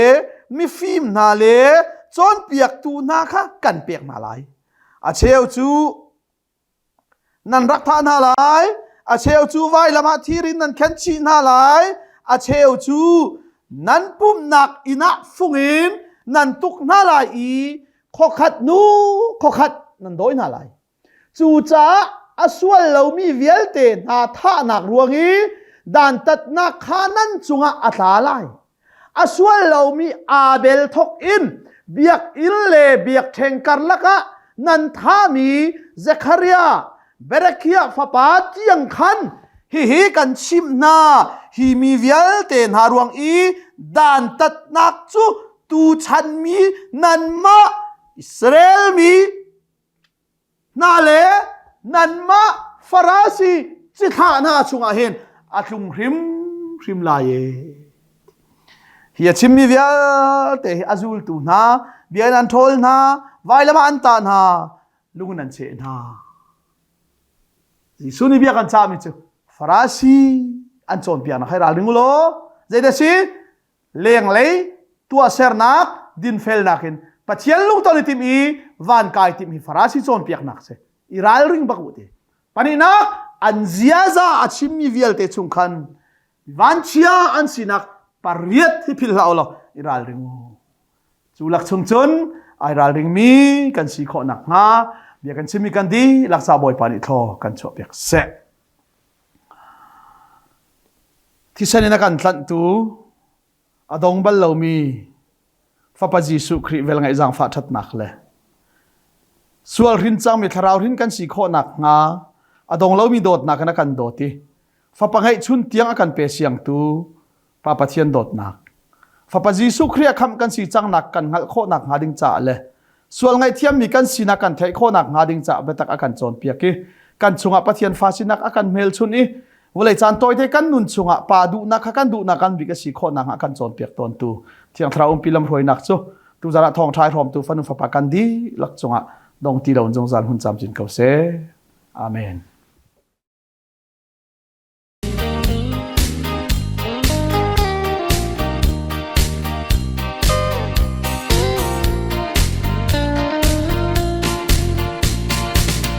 mifim hna le cawnpiaktu hna kha kan pek hna lai. A cheu cu nan rak thah hna lai, a cheu cu vailam ah thir in nan khen chih hna lai, a cheu cu nan pumhnak inn ah fung in nan tuk hna lai i khuakhat hnu khuakhat nan dawi hna lai. Cucaah a sual lomi vialte hna thahnak ruang i dantatnak kha nan cungah a tla lai. A sual lomi Abel thawk in biakinn le biakṭheng karlak ah nan thahmi Zekhariah, Berekhiah fapa tiang khan hihi kan chimh hna, hi mi vialte hna ruang i dantatnak cu tuchan mi nanmah Israel mi hna le nanmah Farasi cithlah hna chungah hin a tlung hrimhrim lai e. Hi a chimmi vialte hi a zultu hna, bia in an ṭhawl hna, vailam ah an tah hna, lung in an cheh hna. Jesuh nih bia kan cahmi cu Farasi an cawnpiaknak hai ralring u law zeidah si lenglei tuahsernak dinfelnak in Pathian lungton i timh i van kai timh hi Farasi cawnpiaknak si i ralring bak u ti pahnihnak an ziaza a chimmi vialte chung khan vanchia an sinak pariat hi philh hlah u law i ralring u cu lak chung cun ai ralring mi kan si khawh nakhnga bia kan chimmi kan dihlak ca Bawipa nih thlaw kan chuahpiak seh Thisen in a kan tlanhtu a dong bal lomi Fapa Jesuh Khrih velngeih zaangfah ṭhatnak le sual hrin cangmi thlarau hrin kan si khawh nakhnga a dong lomi dawtnak in a kan dawt i Fapa ngeihchun tiang a kan pe siangtu Pa Pathian dawtnak Fapa Jesuh Khrih a khamh kan si cangnak kan hngalh khawh nakhnga ding caah le sual ngaihthiammi kan sinak kan theih khawh nakhnga ding caah biatak a kan cawnpiak i. Kan chungah Pathian fa sinak a kan hmelchun i vawlei caan tawite kan nun chungah pa duhnak kha kan duhnak kan bik a si khawh nakhnga kan cawnpiak tawntu Thiang Thlarau umpi lamhruainak cu tuzan ah thawngṭha i hrawmtu fanu fapa kan dihlak cungah dong ti lo in zungzal hun camcin ko seh. Amen.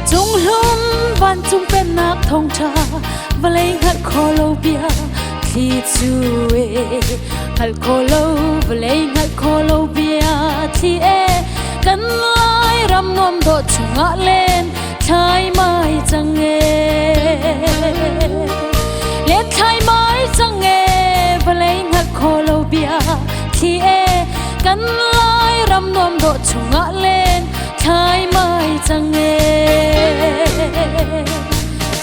Cunghlum vancung pennak thawngṭha vawlei hngalh kho lo bia thli cu e hngalh kho lo vawlei hngalh kho lo bia thli e kan lai ram nuam dawh chungah len thlai mai cang e len thlai mai cang e vawlei hngalh kho lo bia thli e kan lai ram nuam dawh chungah len thlai mai cang e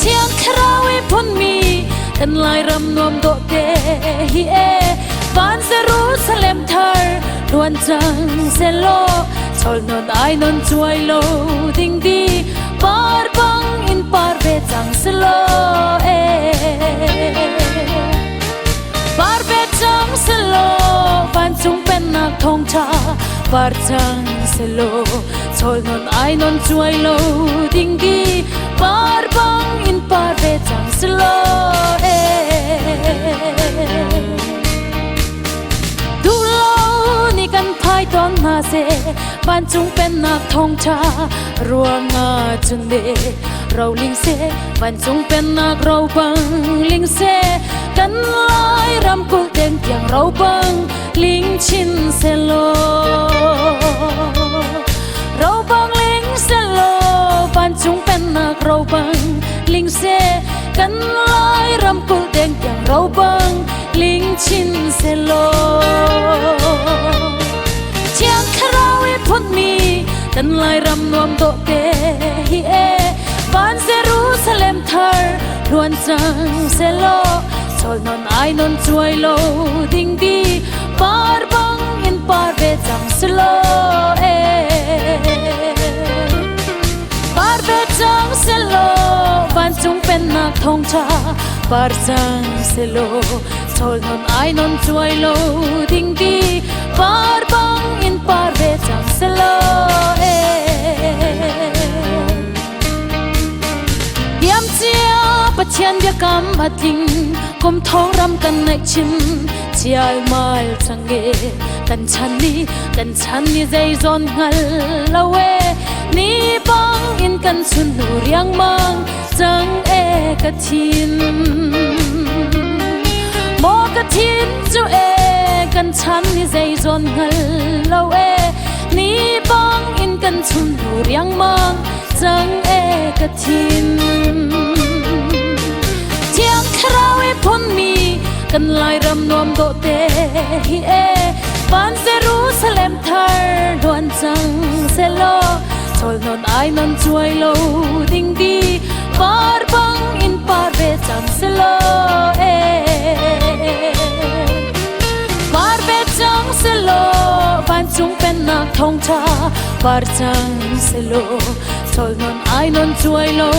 Thiang Thlarau i phunmi kan Lairam nuam dawh te hi e van Jerusalem thar luan cang selaw chol non ai non chuai lo ding di par bang in par ve cang selaw e Par ve cang selaw vancung pennak thawngṭha par cang selaw chawl non ai non chuai lo ding di par bang in par ve cang selaw e Duh lo ni kan phai tawn hna seh vancung pennak thawngṭha ruangah cun le roling seh vancung pennak ro bang ling seh kan lai ramkulh deng tiang ro bang ling chin selaw ro bang ling selaw vancung pennak ro bang ling seh kan lai ramkulh deng tiang ro bang ling chin selaw Thiang Thlarau i phunmi kan Lairam nuam dawh te hi e van Jerusalem thar luan cang selaw sol non ai non chuai lo ding di par bang in par ve cang selaw e par ve cang selaw vancung pennak thawngṭha par cang selaw Chawl non ai non chuai lo ding di par bang in par ve cang selo e Diam cia Pathian biakam a tling kum thong ram kan naih chin chial mal chang e kan chan ni kan chan ni zei zawn hngal lo e ni bang in kan chun nu riang mang cang e ka thin maw ka thin cu e kan chan ni zei zawn hngal lo e ni bang in kan chun hnu riangmang cang e ka thin thiang thlarau i phunmi kan lairam nuam dawh te hi e van Jerusalem thar luan cang selaw Chol non ai non chuai lo ding di par bang in par ve cang selo e par ve cang selo vancung pennak thawngtha par cang selo chol non ai non chuai lo.